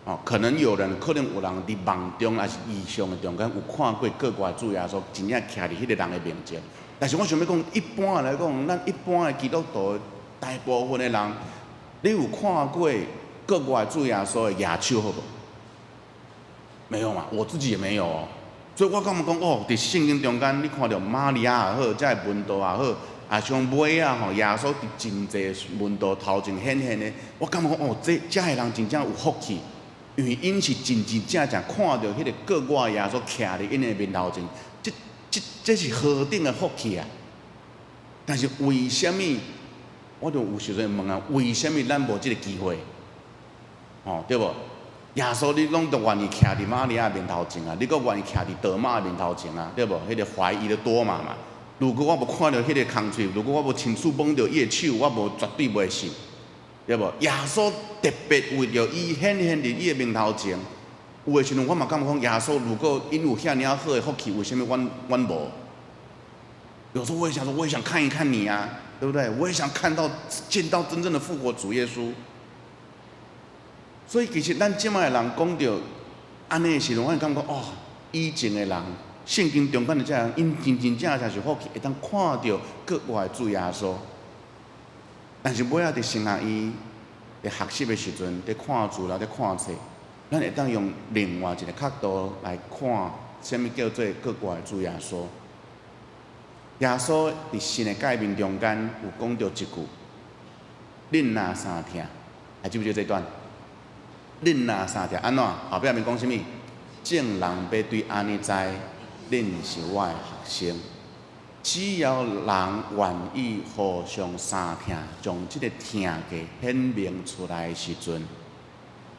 哦，可能有人，可能有人佇夢中，抑是異象的中間有看過復活的主耶穌，真正徛佇彼個人的面前。但是我想欲講，一般來講，咱一般的基督徒，大部分的人，你有看過復活的主耶穌的舉手好無？沒有嘛？我自己也沒有哦。所以我感覺講，哦，佇聖經中間，你看著瑪利亞也好，這个門徒也好，啊，像尾仔吼，耶穌佇真濟門徒頭前顯現的，我感覺講，哦，這遮的人真正有福氣，因為𪜶是真真正正看著彼个復活的耶穌徛佇𪜶的面頭前，這是何等的福氣啊！但是為啥物？我就有時陣問啊，為啥物咱無這个機會？吼，對無？耶穌你攏都願意徛佇瑪利亞面頭前啊，你閣願意徛佇多馬面頭前啊，對無？彼个懷疑的多馬嘛。如果我無看著彼个空喙，如果我無親手摸著伊的手，我無絕對袂信，對無？耶穌特別為著伊顯現佇伊的面頭前，有的時陣我嘛感覺講，耶穌如果𪜶有遐爾好的福氣，為啥物阮無？有時候我也想說，我也想看一看你啊，對不對？我也想看到見到真正的復活主耶穌。所以其實咱這擺的人講著按呢的時陣，我會感覺哦，以前的人，聖經中間的這人，𪜶真真正正是福氣，會當看著復活的主耶穌。但是尾仔佇神學院佇學習的時陣，佇看資料、佇看冊，咱會當用另外一個角度來看，啥物叫做復活的主耶穌。耶穌佇新的誡命中間有講著一句：恁若相疼，還記不記得這段？恁若相疼，按怎？後壁面講啥物？眾人欲對按呢知，恁是我的學生。只要人願意互相相疼，將這个疼嘅顯明出來的時陣，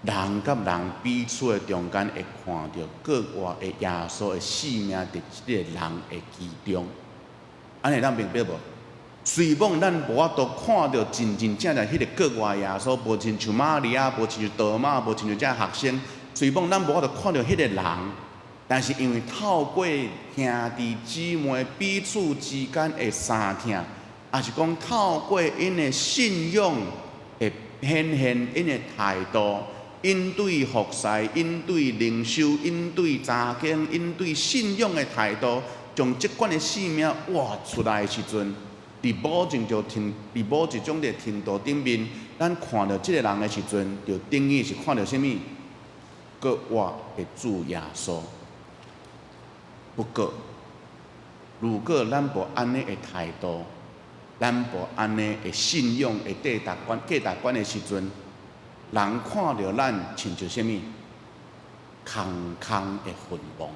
人佮人彼此的中間會看著復活的耶穌的生命佇這个人的其中。按呢會當明白無？雖罔咱無法度看著真真正正彼个復活的耶穌，無親像瑪利亞，無親像多馬，無親像這學生。雖罔咱無法度看著彼个人，但是因為透過兄弟姊妹彼此之間的相疼，抑是講透過𪜶的信仰的顯現，𪜶的態度，𪜶對服侍，𪜶對靈修，𪜶對查經，𪜶對信仰的態度，將這款的生命活出來的時陣，佇某一種的程度頂面，咱看著這个人的時陣，就等於是看著啥物？復活的主耶穌。不過，如果咱無按呢的態度，咱無按呢的信仰的價值觀的時陣，人看著咱親像啥物？空空的墳墓。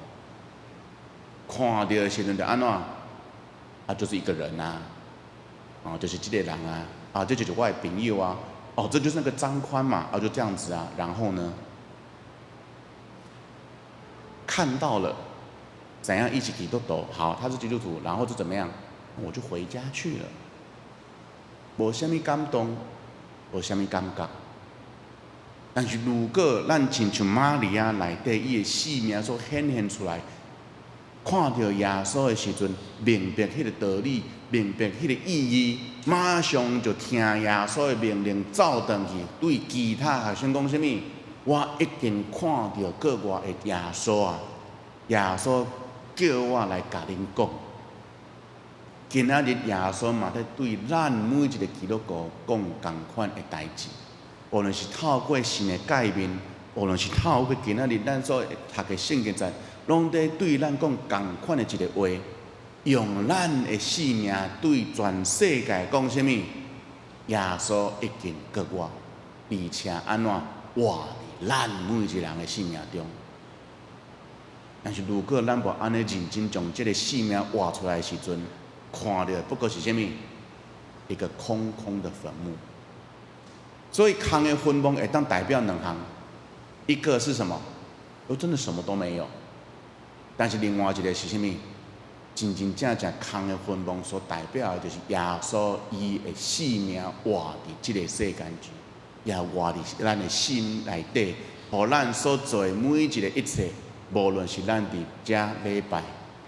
看著的時陣就按怎？啊，就是一個人啊，哦，就是這個人啊，啊，這就是我的朋友啊，哦，這就是那個張寬嘛，啊，就這樣子啊，然後呢，看到了，怎樣一起基督徒？好，他是基督徒，然後就怎麼樣？我就回家去了，無啥物感動，無啥物感覺。但是如果咱親像瑪利亞內底伊的生命所顯現出來，看著耶穌的時陣，明白彼个道理，明白彼個意義，馬上就聽耶穌的命令，走轉去對其他學生講啥物？我已經看著復活的耶穌啊！耶穌叫我來共恁講。今仔日耶穌嘛佇對咱每一个基督徒講仝款的代誌，無論是透過神的誡命，無論是透過今仔日咱所讀的聖經節，攏佇對咱講仝款的一个話，用咱的生命對全世界講啥物？耶穌已經復活，而且按怎活佇咱每一個人的生命中。但是如果咱無按呢認真將這个生命活出來的時陣，看著不過是啥物？一個空空的墳墓。所以空的墳墓會當代表兩項，一個是什麼？都真的什麼都沒有。但是另外一個是啥物？真真正正空的墳墓所代表的，就是耶穌伊的生命活佇這个世間上，也活佇咱的心內底，予咱所做的每一个一切，無論是咱佇遮禮拜，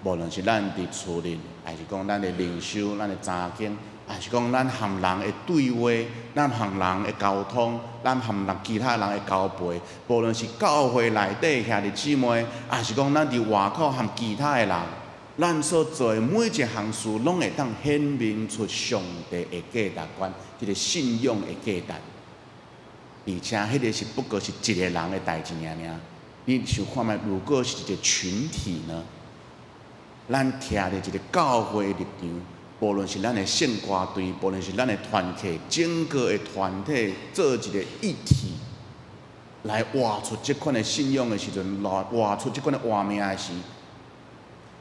無論是咱佇厝裡，還是講咱的靈修、咱的查經，抑是講咱和人的對話，咱和人的溝通，咱和人其他人的交陪，無論是教會內底兄弟姊妹，抑是講咱佇外口和其他的人，咱所做的每一項事，攏會當顯明出上帝的價值觀，這個信仰的價值。而且，彼個是不過是一個人的代誌爾爾。你想看覓？如果是一個群體呢？咱徛佇一個教會的立場，無論是咱的聖歌隊，無論是咱的團契，整個的團體做一個一體，來活出這款的信仰的時陣，來活出這款的活命的時，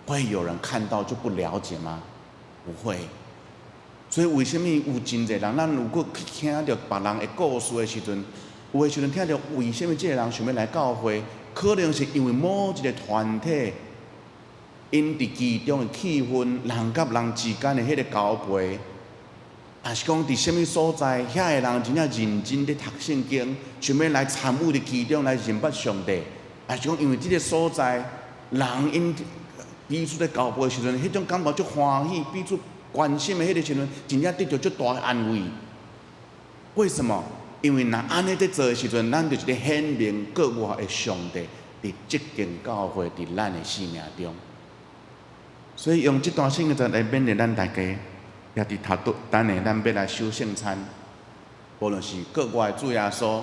會有人看到就不了解嗎？不會。所以為啥物有真濟人，咱如果去聽著別人的故事的時陣，有的時陣聽著為啥物這個人想欲來教會，可能是因為某一個團體，𪜶佇其中的氣氛，人佮人之間的彼個交陪，抑是講佇啥物所在，遐个人真正認真咧讀聖經，想欲來參與佇其中來認捌上帝，抑是講因為這個所在，人𪜶彼此咧交陪的時陣，彼種感覺足歡喜，彼此關心的彼個時陣，真正得著足大的安慰。為什麼？因為若按呢咧做的時陣，咱就是咧顯明閣活的上帝佇這間教會佇咱的生命中。所以用這段聖經節來勉勵咱大家，也佇頭拄等下咱欲來守聖餐，無論是閣活的主耶穌，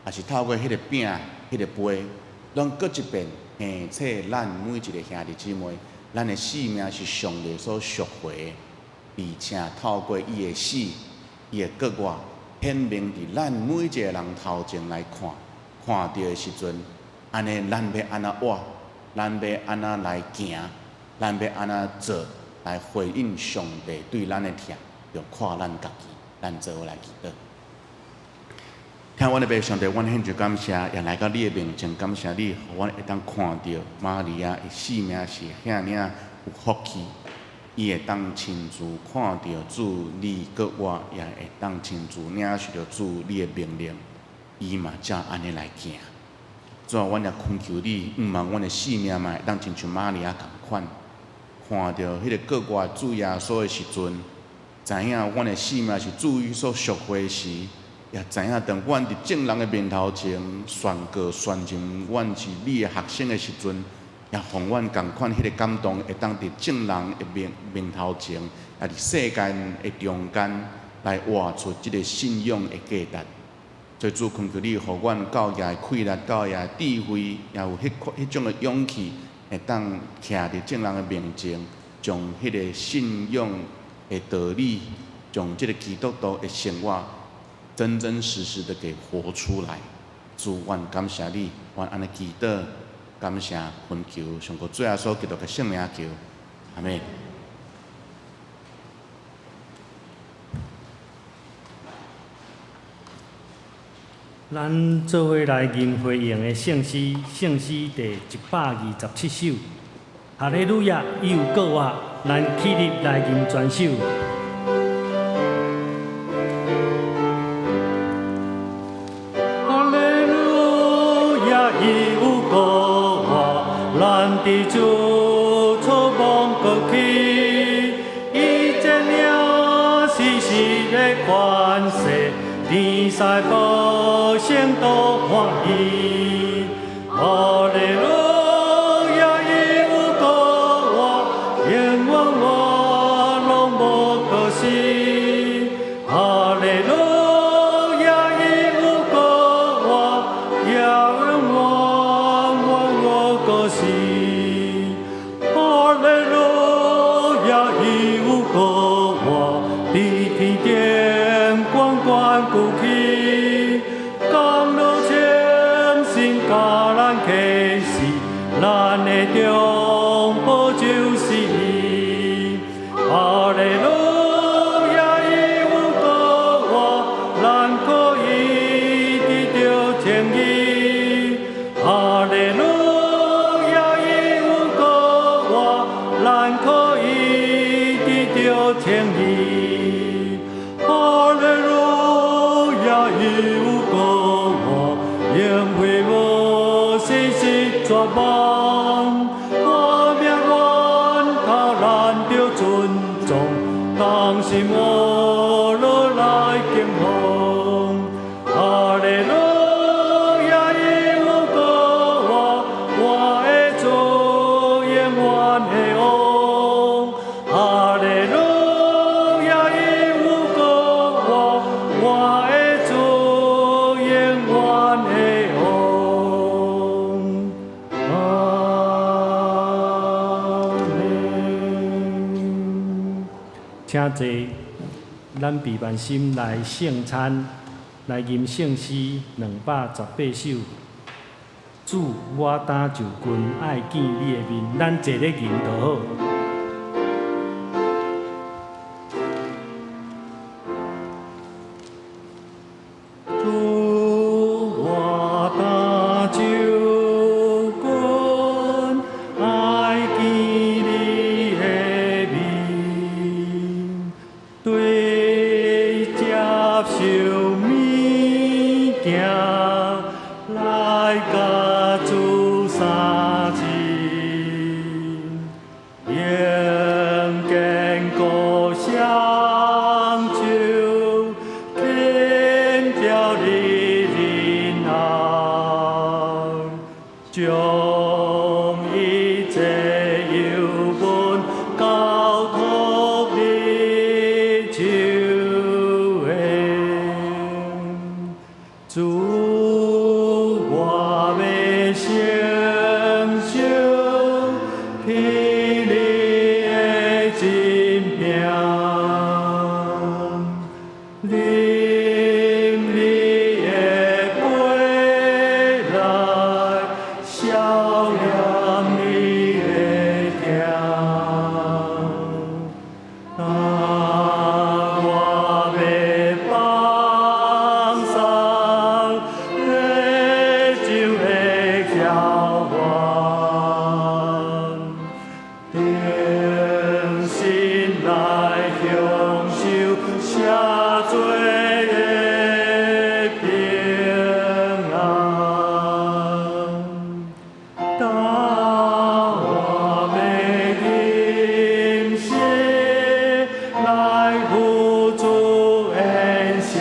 抑是透過彼個餅、彼個杯，攏閣一遍提醒咱每一個兄弟姊妹，咱的性命是上帝所贖回的，而且透過伊的死、伊的復活，顯明佇咱每一個人頭前來看，看著的時陣，按呢咱欲按怎活，咱欲按怎來行，咱欲按怎做來回應上帝對咱的疼，就看咱家己，咱做伙來祈禱。疼阮的父上帝，阮獻上感謝，也來到你的面前，感謝你，予阮會當看著瑪利亞的生命是遐爾仔有福氣，伊會當親自看著主，你閣活，也會當親自領受著主你的命令，伊嘛才按呢來行。主啊，阮也懇求你，毋望阮的生命嘛會當親像瑪利亞仝款，看著彼个復活主耶穌的時陣，知影阮的生命是主伊所贖回時，也知影當阮佇眾人的面頭前宣告宣認阮是你的學生的時陣，也予阮仝款彼个感動，會當佇眾人的面面頭前，也佇世間的中間來活出這个信仰的價值。所以主懇求你，予阮教業的氣力、教業的智慧，也有彼款彼種的勇氣，會當徛佇眾人的面前，將彼个信仰的道理，將這个基督徒的生活，真真實實的給活出來。主，阮感謝你，阮按呢祈禱，感謝懇求，上過主耶穌基督的聖名求，阿們。咱做伙來吟回應的聖詩，聖詩第127首。哈利路亞，伊有復活，咱起立來吟全首。哈利路亞，伊有復活，咱佇主出望過去，伊這領死時的權勢，天使百姓都歡喜。哈利路亞，伊有復活，永遠我攏無過時。哈利路亞，伊有復活，永遠我無過時。哈利路亞，伊有復活，佇天頂懸懸舉起，降落清新共咱啟示，咱的中保就是伊。哈利路亞，伊有復活，咱可以得著稱義。哈利路亞，伊有復活，咱可以得著稱義。哈利路亞，伊有復活，永永無死死絕望。活命源頭咱著尊重，同心活。永遠的王。哈利路亞，伊有國王，我的主永遠的王。阿們。請坐，咱備萬心來聖餐，來吟聖詩218首。主，我今就近愛見你的面，咱坐咧吟就好。主，我今就近愛見你的面，對接受物件來佮主相親，用堅固雙手牽著你仁愛，將一切憂悶交託你手下。主，我欲承受天你的真命，啉你的杯來消減你的疼。但我欲放送血酒的澆灌，定心來享受赦罪的平安。當我欲吟詩來付主宴席，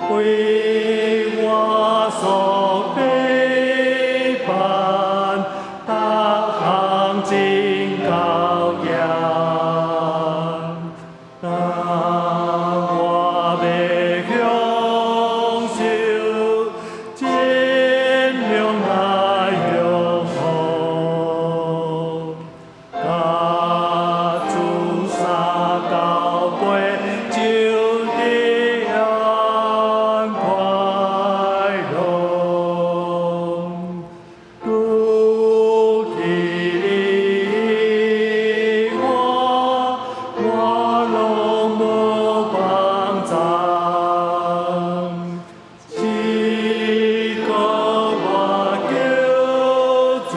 為我所備辦逐項真高業。當我欲享受盡量來享福，佮主相交杯，就得安快樂。除去你以外，我攏無幫贊。只靠我救主，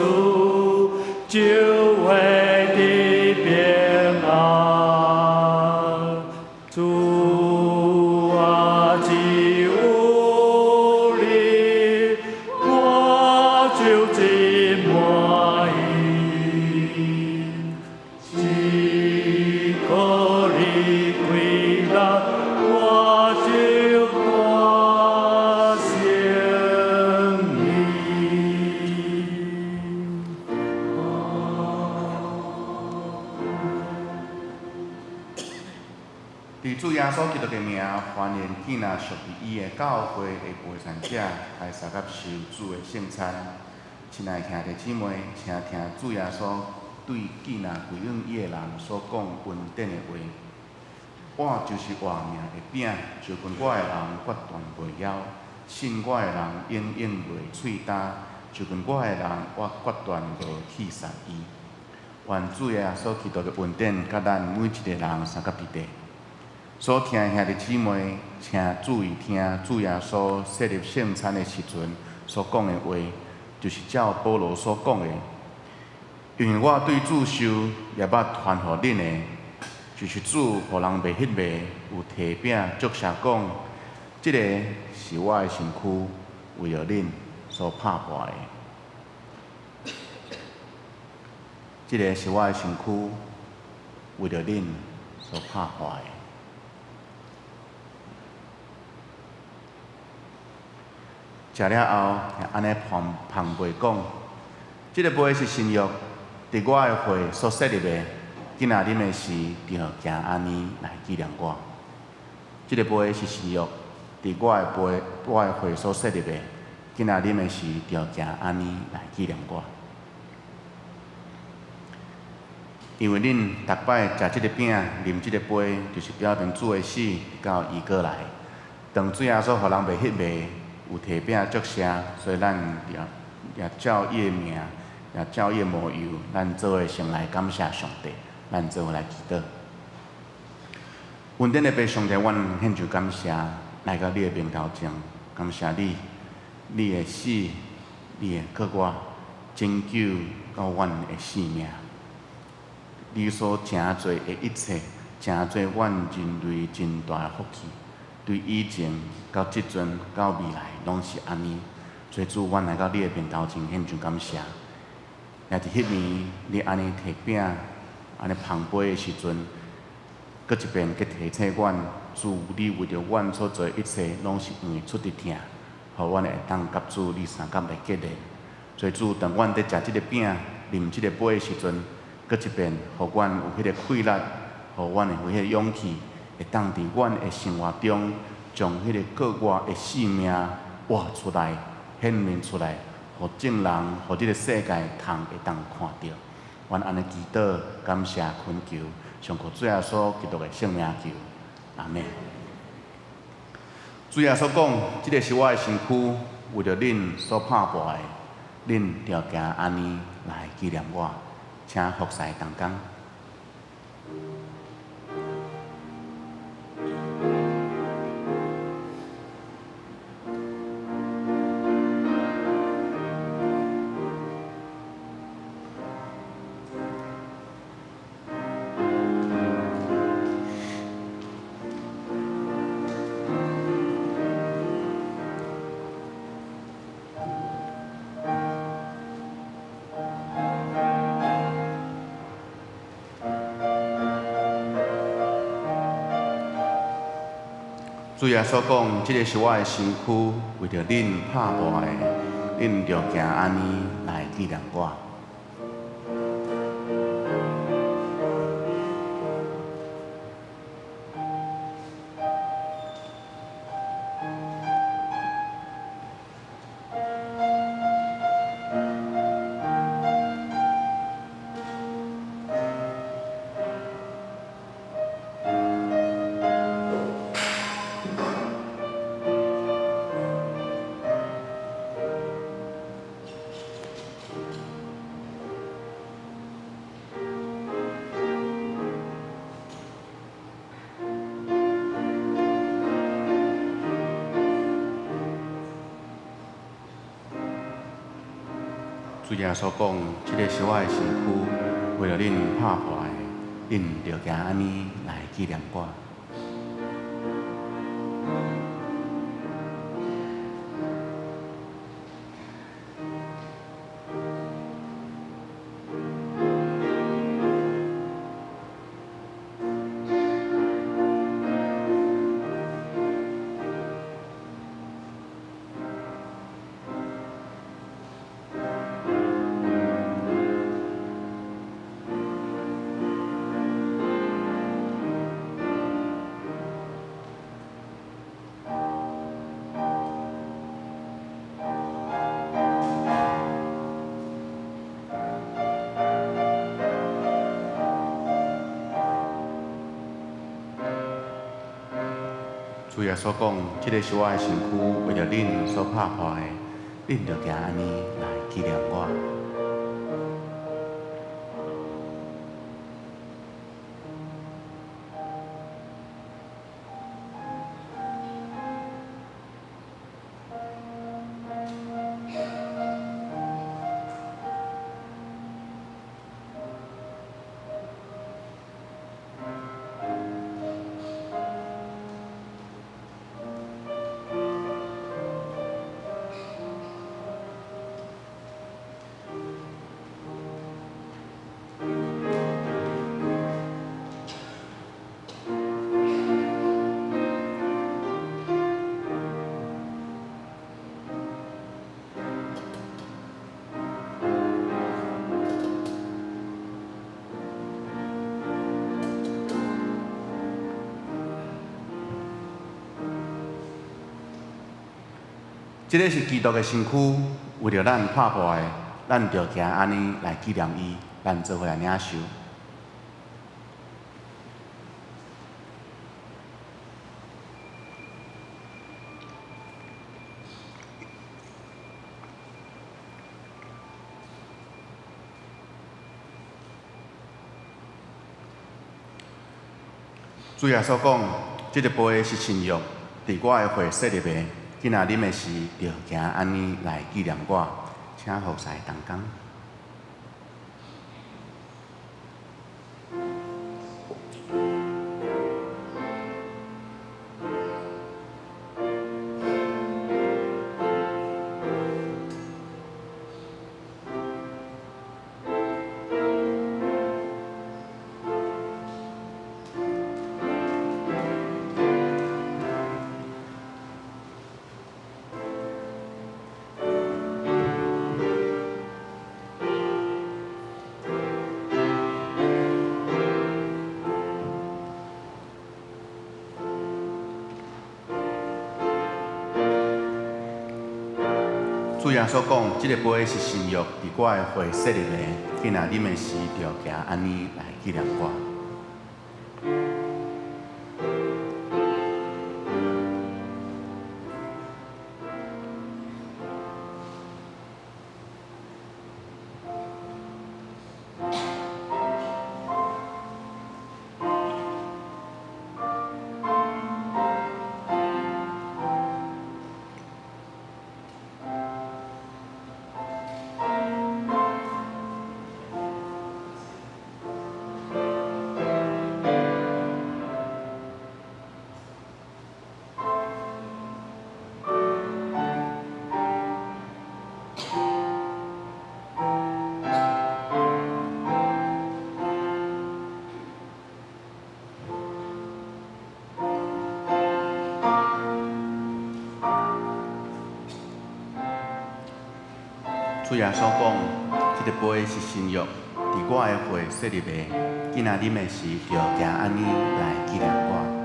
就會得平安。主啊，只有你，我就真滿意。只靠你歸來，我就大勝利。佇主耶穌基督的名，歡迎建立屬於伊的教會的陪餐者來相佮受主的聖餐。親愛兄弟姊妹，請聽主耶穌對建立歸向伊的人所講恩典的話。我就是活命的餅，就近我的人決斷袂枵，信我的人永遠袂喙焦，就近我的人，我決斷無棄殺伊。願主耶穌基督的恩典，佮咱每一个人相佮佇底。所聽的兄弟姊妹，請注意聽主耶穌設立聖餐的時陣所講的話，就是照保羅所講的。因為我對主受，也捌傳予恁的，就是主予人賣彼暝有提餅，祝謝講，這个是我的身軀，為著恁所拍破的。這个是我的身軀，為著恁所拍破的。食了後，按呢捧捧杯講，這个杯是新約，佇我的血所設立的。囝仔啉的時，著行按呢來紀念我。這个杯是新約，佇我的杯、我的血所設立的。囝仔啉的時，著行按呢來紀念我。因為恁逐擺食這个餅、啉這個杯，就是表明主的死，直到伊閣來。當主耶穌予人袂彼暝有提餅祝謝，所以咱也照伊的名，也照伊的模樣，咱做伙先來感謝上帝，咱做伙來祈禱。恩典的父上帝，阮獻上感謝，來到你的面頭前，感謝你，你的死，你的復活，拯救到阮的性命。你所成就的一切，成就阮人類真大的福氣。對以前到這陣到未來，攏是按呢。所以主，阮來到你的面頭前獻上感謝。也佇彼暝，你按呢提餅，按呢捧杯的時陣，閣一遍閣提醒阮，主，你為著阮所做的一切，攏是因為出佇疼，予阮會當佮主你相佮來結連。所以主，當阮佇食這个餅、啉這個杯的時陣，閣一遍，予阮有彼个氣力，予阮會有彼个勇氣，會當佇阮的生活中，將彼个過活的生命活出來、顯明出來，予眾人、予這个世界通會當看著。阮按呢祈禱、感謝、懇求，上靠主耶穌基督的聖名求，阿們。主耶穌講：這个是我的身軀，為著恁所拍破的，恁著行按呢來紀念我。請服侍同工。主耶穌講：這个是我的身軀，為著恁拍破的，恁著行按呢來紀念我。主耶穌講：這个是我的身軀，為著恁拍破的，恁著行按呢來紀念我。主耶穌講：這个是我的身軀，為著恁所拍破的，恁著行按呢來紀念我。這个是基督的身軀，為著咱拍破的，咱著行按呢來紀念伊，咱做伙來領受。主耶穌講：這个杯是新約，佇我的血設立的。囝仔啉的時，著行按呢來紀念我。請服侍同工。主耶穌講：這个杯是新約，佇我的血設立的。囝仔啉的時，著行按呢來紀念我。主耶穌講：這个杯是新約，佇我的血設立的。囝仔啉的時，著行按呢來紀念我。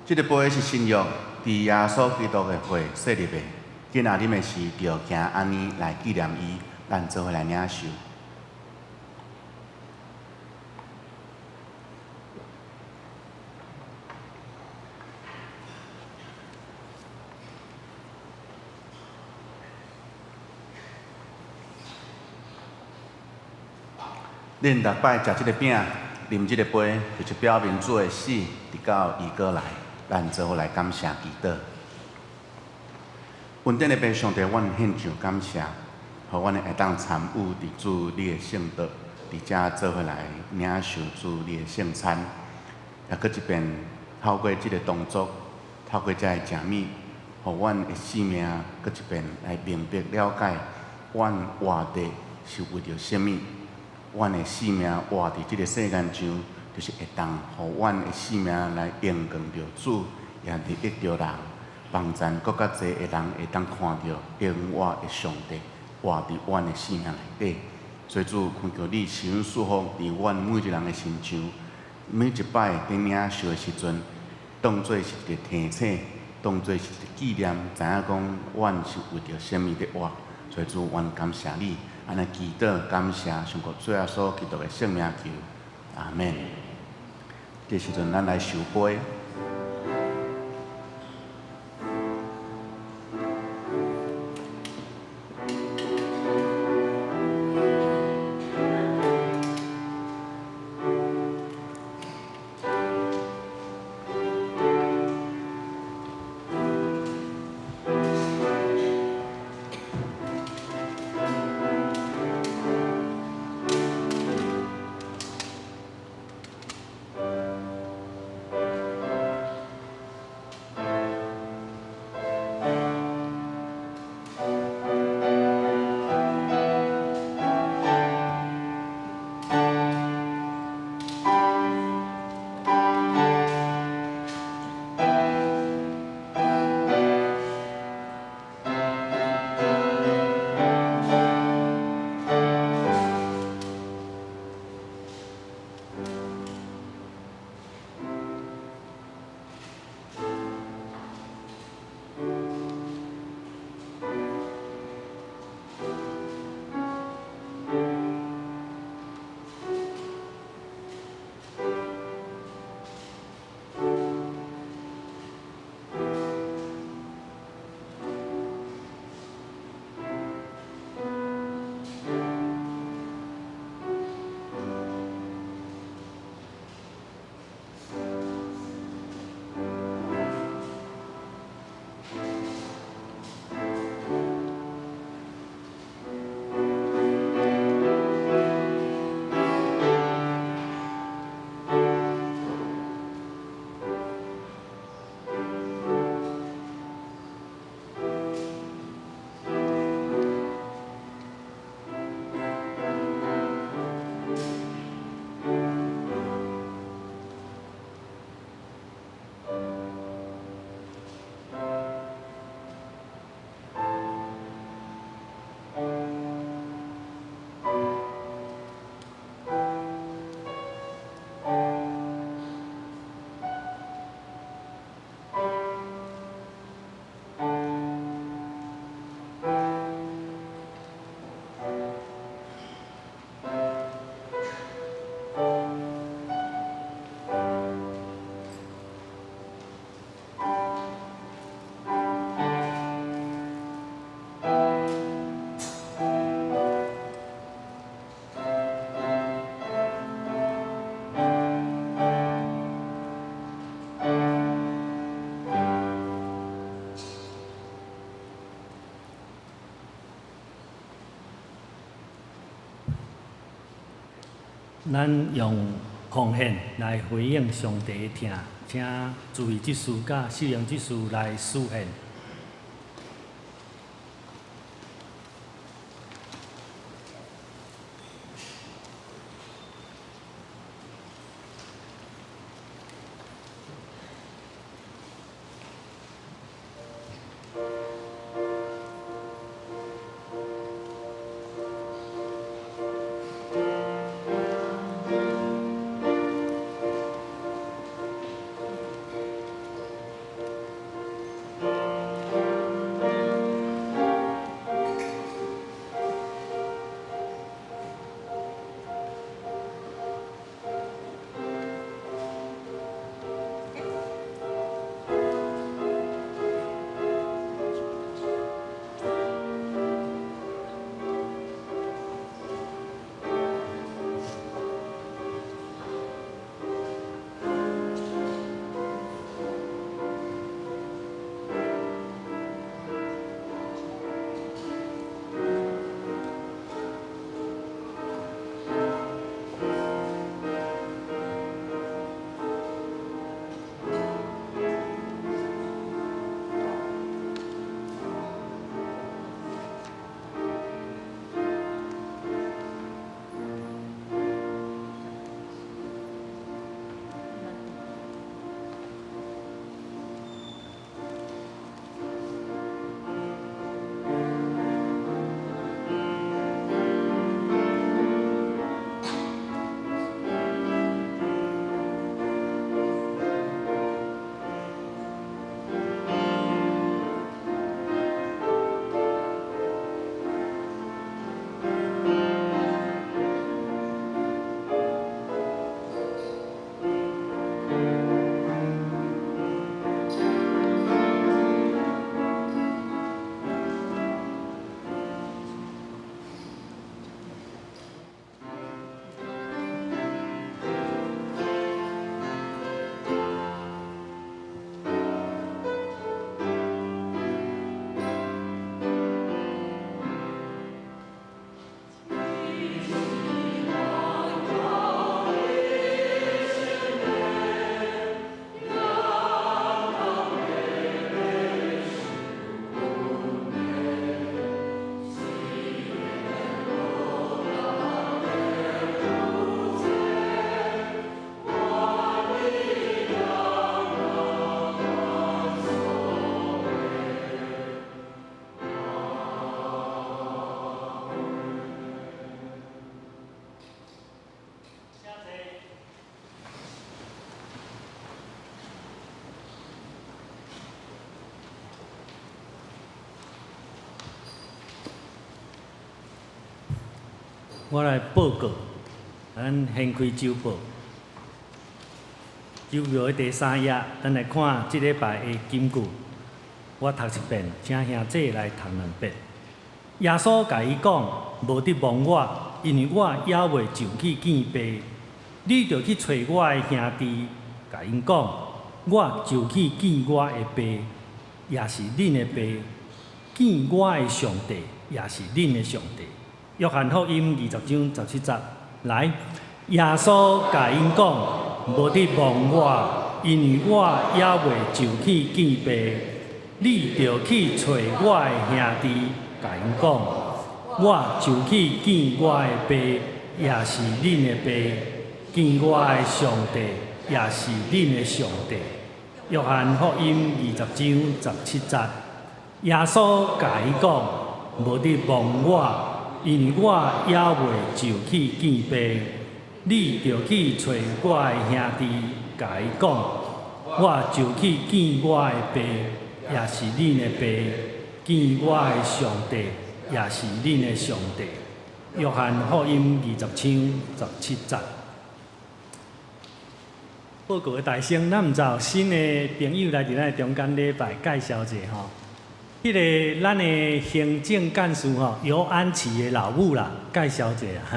這个杯是新約，佇耶穌基督的血設立的。囝仔啉的時，著行按呢來紀念伊，咱做伙來領受。恁逐擺食這个餅，啉這個杯，就是表明主的死，直到伊閣來。咱做伙來感謝祈禱。恩典的父上帝，阮獻上感謝，予阮會當參與佇主你的聖道，佇遮做伙來領受主你的聖餐。也閣一遍透過這个動作，透過這个食物，予阮的生命閣一遍來明白了解，阮活著是為著啥物？阮的生命活佇這个世間上，就是會當予阮的生命來榮光著主，也利益著人，幫贊閣較濟的人會當看著永活的上帝活佇阮的生命內底。所以主懇求你施恩賜福佇阮每一个人的身上，每一擺佇領受的時陣，當做是一个提醒，當做是一个紀念，知影講阮是為著啥物佇活。所以主，阮感謝你，按呢祈禱感謝上國主耶穌基督的聖名求，阿門。這時陣咱來受杯。咱用奉獻來回應上帝的疼，請注意執事佮聖靈執事來示獻。我來報告，咱掀開週報，週報的第三頁，咱來看這禮拜的金句。我讀一遍，請兄弟來讀兩遍。耶穌共伊講：無得摸我，因為我猶未上去見爸。你著去揣我的兄弟，共𪜶講，我就去見我的爸，也是恁的爸；見我的上帝，也是恁的上帝。約翰福音20章17節，來，耶穌共𪜶講：無得摸我，因為我猶未上去見爸。你著去揣我的兄弟，共𪜶講，我就去見我的爸，也是恁的爸；見我的上帝，也是恁的上帝。約翰福音20章17節，耶穌共伊講：無得摸我，因為我猶未上去見爸。你著去揣我的兄弟，共伊講，我就去見我的爸，也是恁的爸；見我的上帝，也是恁的上帝。約翰福音20章17節。報告的大聲，咱毋知有新的朋友來佇咱的中間禮拜介紹者吼。彼個咱的行政幹事吼，尤安琪的老母啦，介紹者啊，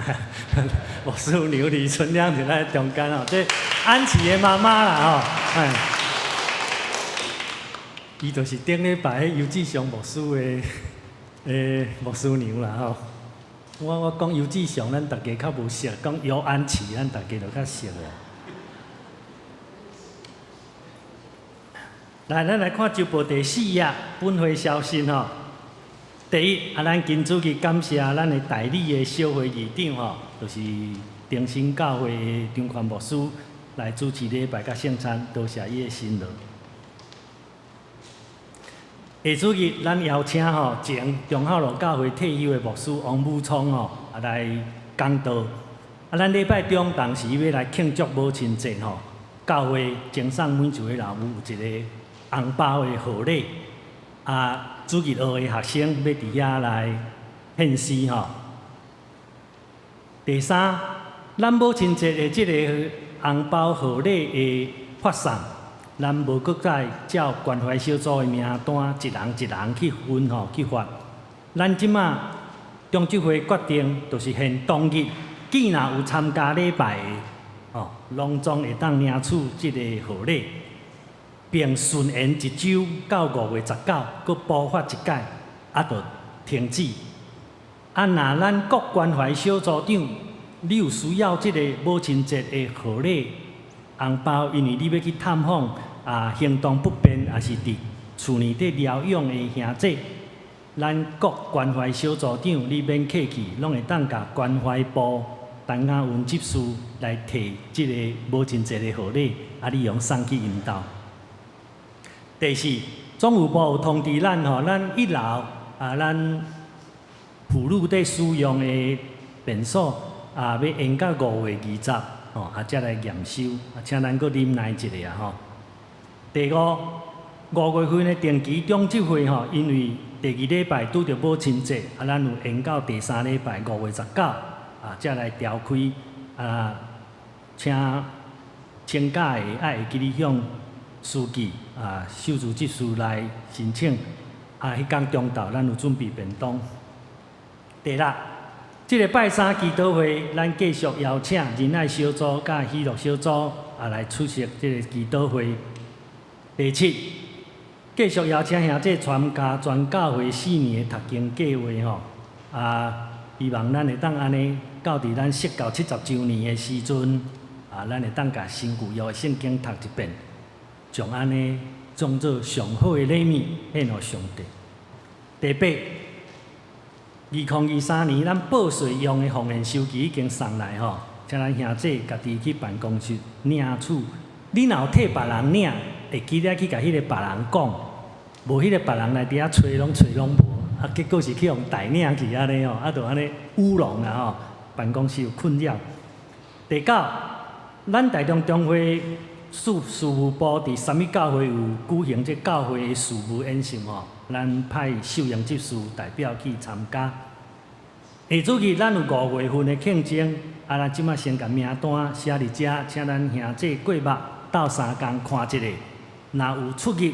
牧師娘李春亮佇咱中間吼，這安琪的媽媽啦吼，哎，伊就是頂禮拜彼游志祥牧師的牧師娘啦吼。我講游志祥，咱逐家較無熟；講尤安琪，咱逐家就較熟啦。來，咱來看週報第四頁本會消息吼。第一，啊，咱今主日感謝咱的代理的小會議長吼，就是中心教會的張寬牧師來主持禮拜佮聖餐，多謝伊的辛勞。下主日，咱邀請吼前忠孝路教會退休的牧師王武聰吼，啊來講道。啊，咱禮拜中同時欲來慶祝母親節吼，教會贈送每一位老母有一个紅包的賀禮，啊，主日學的學生欲佇遐來獻詩吼。第三，咱母親節的這个紅包賀禮的發送，咱無閣再照關懷小組的名單，一人一人去分吼去發。咱這馬中執會決定，就是現當日，既若有參加禮拜的，哦，攏總會當領取這个賀禮。並順延一週到5月19，閣補發一擺，啊，就停止。啊，若咱各關懷小組長，你有需要這個母親節的賀禮紅包，因為你欲去探訪啊，行動不便，抑是佇厝內底療養的兄姊，咱各關懷小組長，你免客氣，攏會當共關懷部陳雅文執事來提這个母親節的賀禮，啊，你用送去𪜶兜。第四，總務部有通知咱吼，咱一樓啊，咱輔女佇使用的便所啊，欲延到5月20吼，啊，才來驗收，啊，請咱閣忍耐一下吼。第五，五月份的定期中執會吼，因為第二禮拜拄著母親節，啊，咱有延到第三禮拜5月19啊，才來召開啊，請請假的愛會記得向書記啊、秀珠執事來申請。啊，彼工中晝咱有準備便當。第六，這个拜三祈禱會，咱繼續邀請仁愛小組佮喜樂小組啊來出席這个祈禱會。第七，繼續邀請兄弟參加全教會四年的讀經計劃吼。啊，希望咱會當按呢，到佇咱釋教70週年的時陣，啊，咱會當共新舊約的聖經讀一遍，將按呢當做上好的禮物獻予上帝。第八，2023年咱報稅用的奉獻收據已經送來吼，請咱兄弟家己去辦公室領取。你若有替別人領，會記得去共彼个別人講，無彼个別人來佇遐揣攏揣攏無，啊，結果是去予代領去按呢吼，啊，就按呢烏龍啦吼，辦公室有困擾。第九，咱台中中會事務部佇三一教會有舉行這教會的事務演習吼，咱派秀英執事代表去參加。下主日咱有五月份的慶祝，啊，咱這馬先共名單寫佇遮，請咱兄弟過目鬥相共看一下。若有出入，抑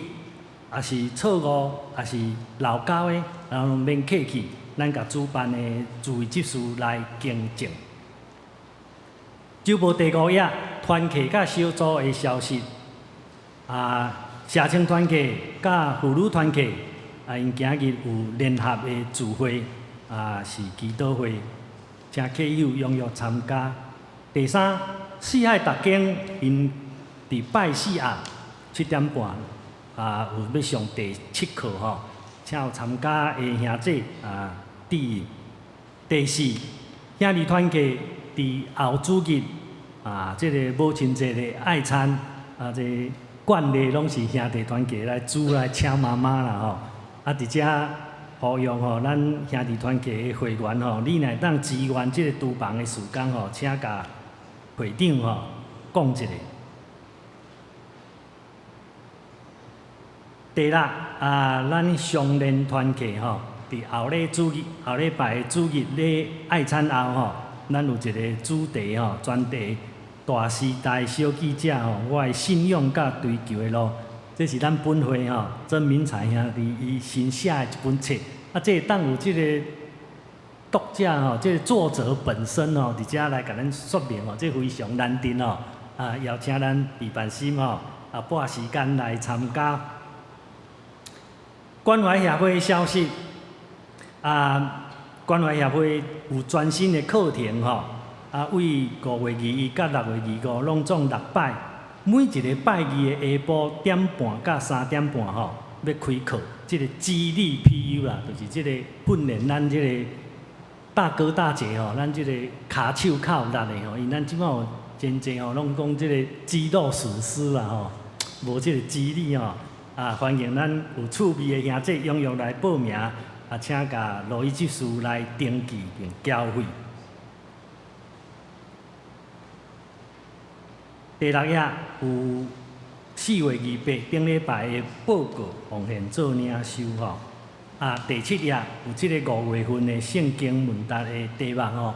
是錯誤，抑是漏交的，然後免客氣，咱共主辦的諸位執事來更正。週報第五頁，團契佮小組的消息。啊，社青團契佮婦女團契，啊，𪜶今日有聯合的聚會，啊，是祈禱會，請客友踴躍參加。第三，四海逐間𪜶佇拜四暗7點半，啊，有欲上第七課吼，請有參加的兄弟啊注意。第四，兄弟團契佇後主日啊，這个母親節的愛餐啊，這慣例攏是兄弟團契來煮來請媽媽啦吼。啊，佇遮呼籲吼，咱兄弟團契的會員吼，你若會當支援這个廚房的事工吼，請共會長吼講一下。第六啊，咱相連團契吼，佇後禮主日、後禮拜的主日咧愛餐後吼，咱有一個主題吼，專題大時代小記者吼，我的信仰佮追求的路，這是咱本會吼曾明才兄弟伊新寫的一本冊，啊，這會當有這个作者吼，這个作者本身吼，佇遮來共咱說明吼，這非常難得吼，啊，邀請咱李凡心吼，啊，撥時間來參加。關懷協會的消息，啊，關懷協會有全新的課程吼，啊，為5月21佮6月25攏總六擺，每一个拜二的下晡點半到3點半吼，欲開課，這个肌力 PU 啦，就是這个訓練咱這个大哥大姐吼，咱這个跤手較有力的吼，因為咱這擺有真濟吼，攏講這个肌肉損失啦吼，無這个肌力吼。啊，歡迎咱有趣味的兄弟踴躍來報名，啊，請共羅伊執事來登記並繳費。第六頁有4月28頂禮拜的報告奉獻做領袖吼。啊，第七頁有這个五月份的聖經問答的題目吼。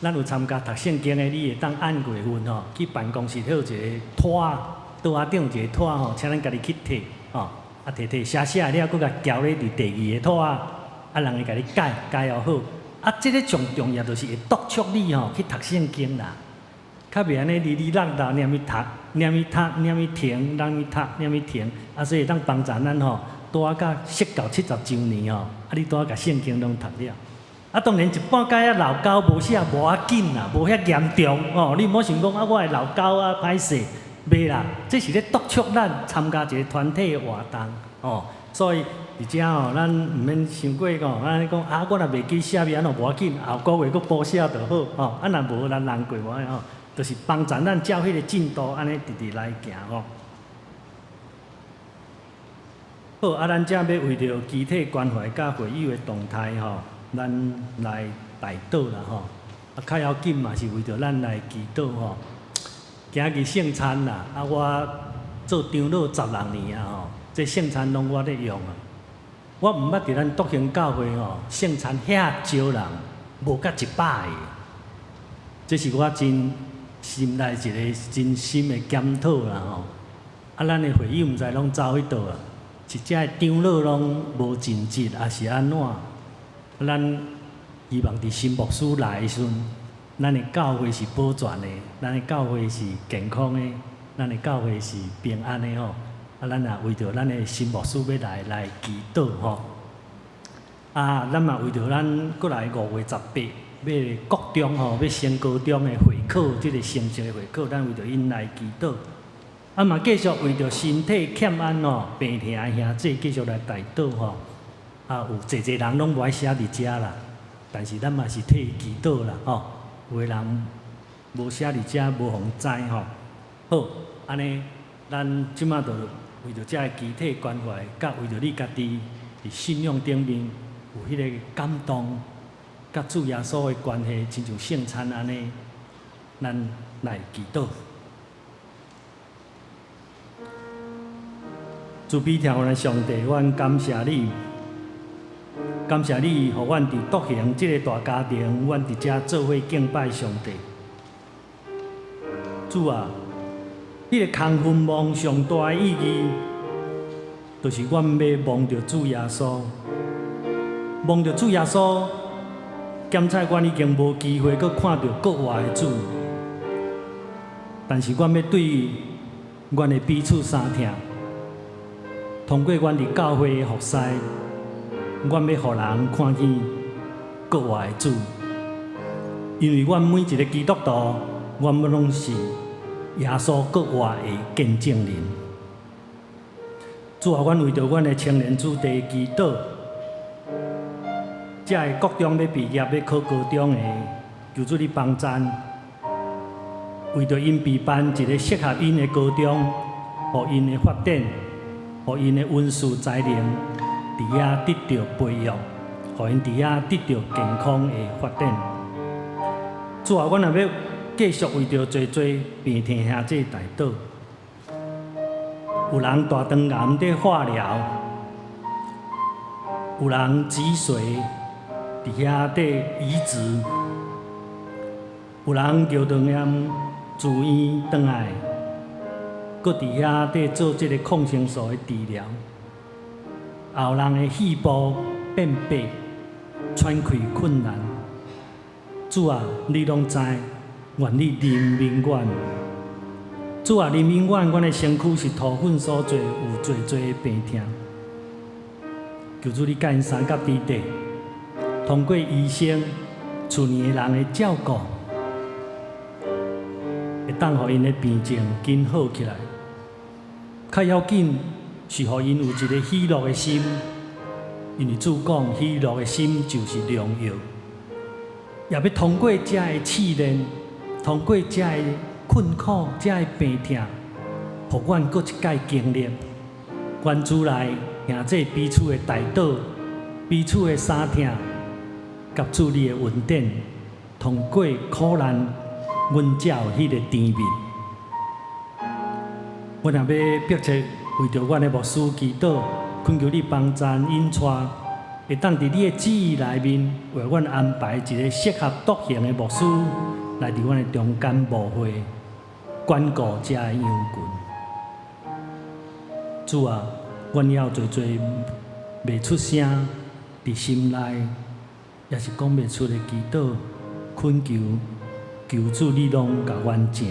咱有參加讀聖經的，你會當按月份吼去辦公室彼有一个桌，桌仔頂有一个桌吼，請咱家己去提。吼，啊，提提寫寫了，閣共交咧佇第二个桌仔，啊，人會共你改改予好。啊，這个上重要就是會督促你吼去讀聖經啦，較袂按呢離離落落，念去讀，念去讀，念去停，念去讀，念去停。啊，所以會當幫助咱吼，拄仔到釋教70週年吼，啊，你拄仔共聖經攏讀了。啊，當然一半擺仔老狗無寫無要緊啦，無遐嚴重吼。你毋好想講啊，我的老狗啊歹勢。袂啦，這是咧督促咱參加一个團體的活動，吼。所以佇遮吼，咱毋免傷過講，按呢講啊，我若袂記寫欲按怎無要緊，後個月閣補寫就好，吼。啊，若無咱難過無愛吼，就是幫助咱照彼个進度按呢直直來行吼。好，啊，咱這欲為著肢體關懷佮會友的動態吼，咱來代禱啦吼。啊，較要緊嘛是為著咱來祈禱吼。今日聖餐啦，啊，我做長老16年啊吼，這聖餐攏我咧用啊。我毋捌佇咱篤興教會吼，聖餐遐少人，無到100個。這是我真心內一个真深的檢討啦吼。啊，咱的會友毋知攏走去佗啊？是這的長老攏無盡職，抑是按怎？咱希望佇新牧師來的時陣，咱的教會是保全的，咱的教會是健康的，咱的教會是平安的吼。啊，咱也為著咱的新牧師欲來來祈禱吼。啊，咱嘛為著咱閣來5月18欲國中吼，欲升高中的會考，這个成績的會考，咱為著𪜶來祈禱。啊，嘛繼續為著身體欠安吼，病痛的兄弟繼續來代禱吼。啊，有濟濟人攏無愛寫佇遮啦，但是咱嘛是替伊祈禱啦吼。有的人無寫佇遮，無予人知吼。好，按呢，咱這馬就為著這个肢體關懷，佮為著你家己佇信仰頂面有彼个感動，佮主耶穌的關係，親像聖餐按呢，咱來祈禱。慈悲疼阮的上帝，阮感謝你，感謝你，予阮佇獨行這个大家庭，阮佇遮做伙敬拜上帝。主啊，彼个空坟墓上大的意義，就是阮欲望著主耶穌，望著主耶穌，檢採阮已經無機會閣看著閣活的主，但是阮欲對阮的彼此相疼，通過阮佇教會的服侍，阮欲予人看見閣活的主，因為阮每一个基督徒，阮們攏是耶穌閣活的見證人。主啊，阮為著阮的青年子弟祈禱，遮个國中欲畢業欲考高中的，求主你幫贊，為著𪜶備辦一个適合𪜶的高中，予𪜶的發展，予𪜶的文書才能佇遐得著培育，予𪜶佇遐得著健康的發展。主啊，阮也欲繼續為著濟濟病痛兄弟代禱，有人大腸癌佇化療，有人脊髓佇遐佇移植，有人尿道炎住院轉來，閣佇遐佇做這个抗生素的治療，也有人的肺部變白，喘氣困難。主啊，你攏知，願你憐憫阮。主啊，憐憫阮，阮的身軀是塗糞所做，有濟濟的病痛。求主你佮𪜶相佮佇地，通過醫生、厝裡的人的照顧，會當予𪜶的病症緊好起來。較要緊是予𪜶有一个喜樂的心，因為主講喜樂的心就是良藥。也欲通過這个試煉，通過這個困苦、這个病痛，予阮閣一擺經歷。阮主內兄弟彼此的代禱、彼此的相疼，佮主你的恩典，通過苦難，阮才有彼个甜蜜。阮也欲迫切為著阮的牧師祈禱，懇求你幫贊𪜶帶，會當佇你的旨意內面，為阮安排一个適合獨行的牧師，來佇阮的中間牧會，管顧遮的羊群。主啊，阮猶濟濟袂出聲，佇心內，也是講袂出的祈禱，懇求，求主你攏共阮成。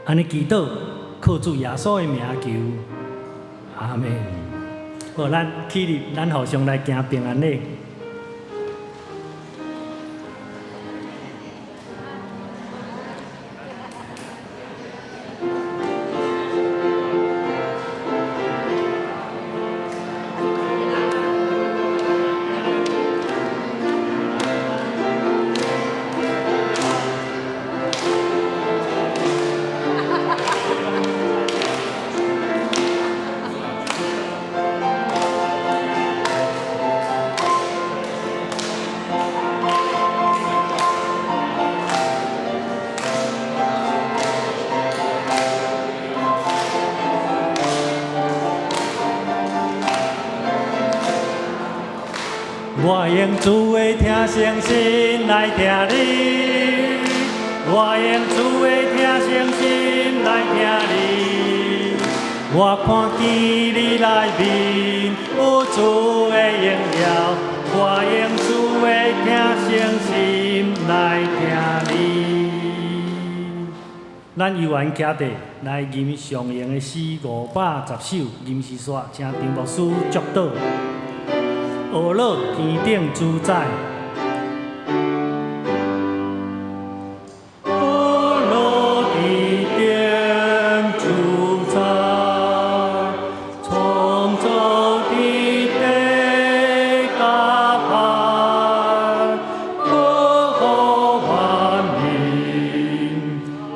按呢祈禱，靠主耶穌的名求，阿們。好，咱起立，咱互相來行平安禮。我用主的疼誠心來疼你，我用主的疼誠心來疼你。我看見你內面有主的榮耀，我用主的疼誠心來疼你。咱猶原徛佇來吟上榮的詩510首，吟詩煞，請張牧師祝禱。呵咾天頂主宰。呵咾天頂主宰，創造的地佮海，保護萬民，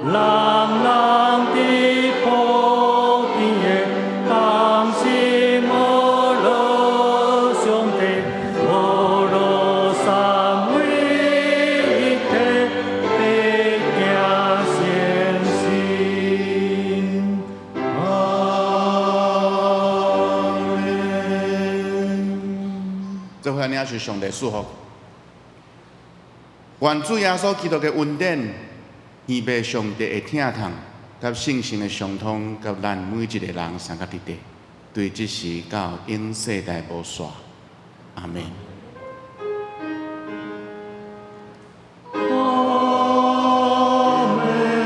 人人佇普天的同心呵咾上帝，呵咾三領受上帝賜福。願主耶穌基督的恩典、天父上帝的疼痛，佮聖神的相通，佮咱每一个人相佮佇佇，對這時到永世代無煞。阿門。阿門，阿門，阿門。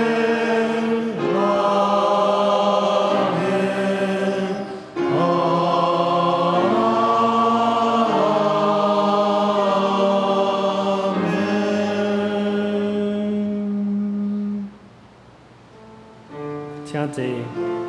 請坐。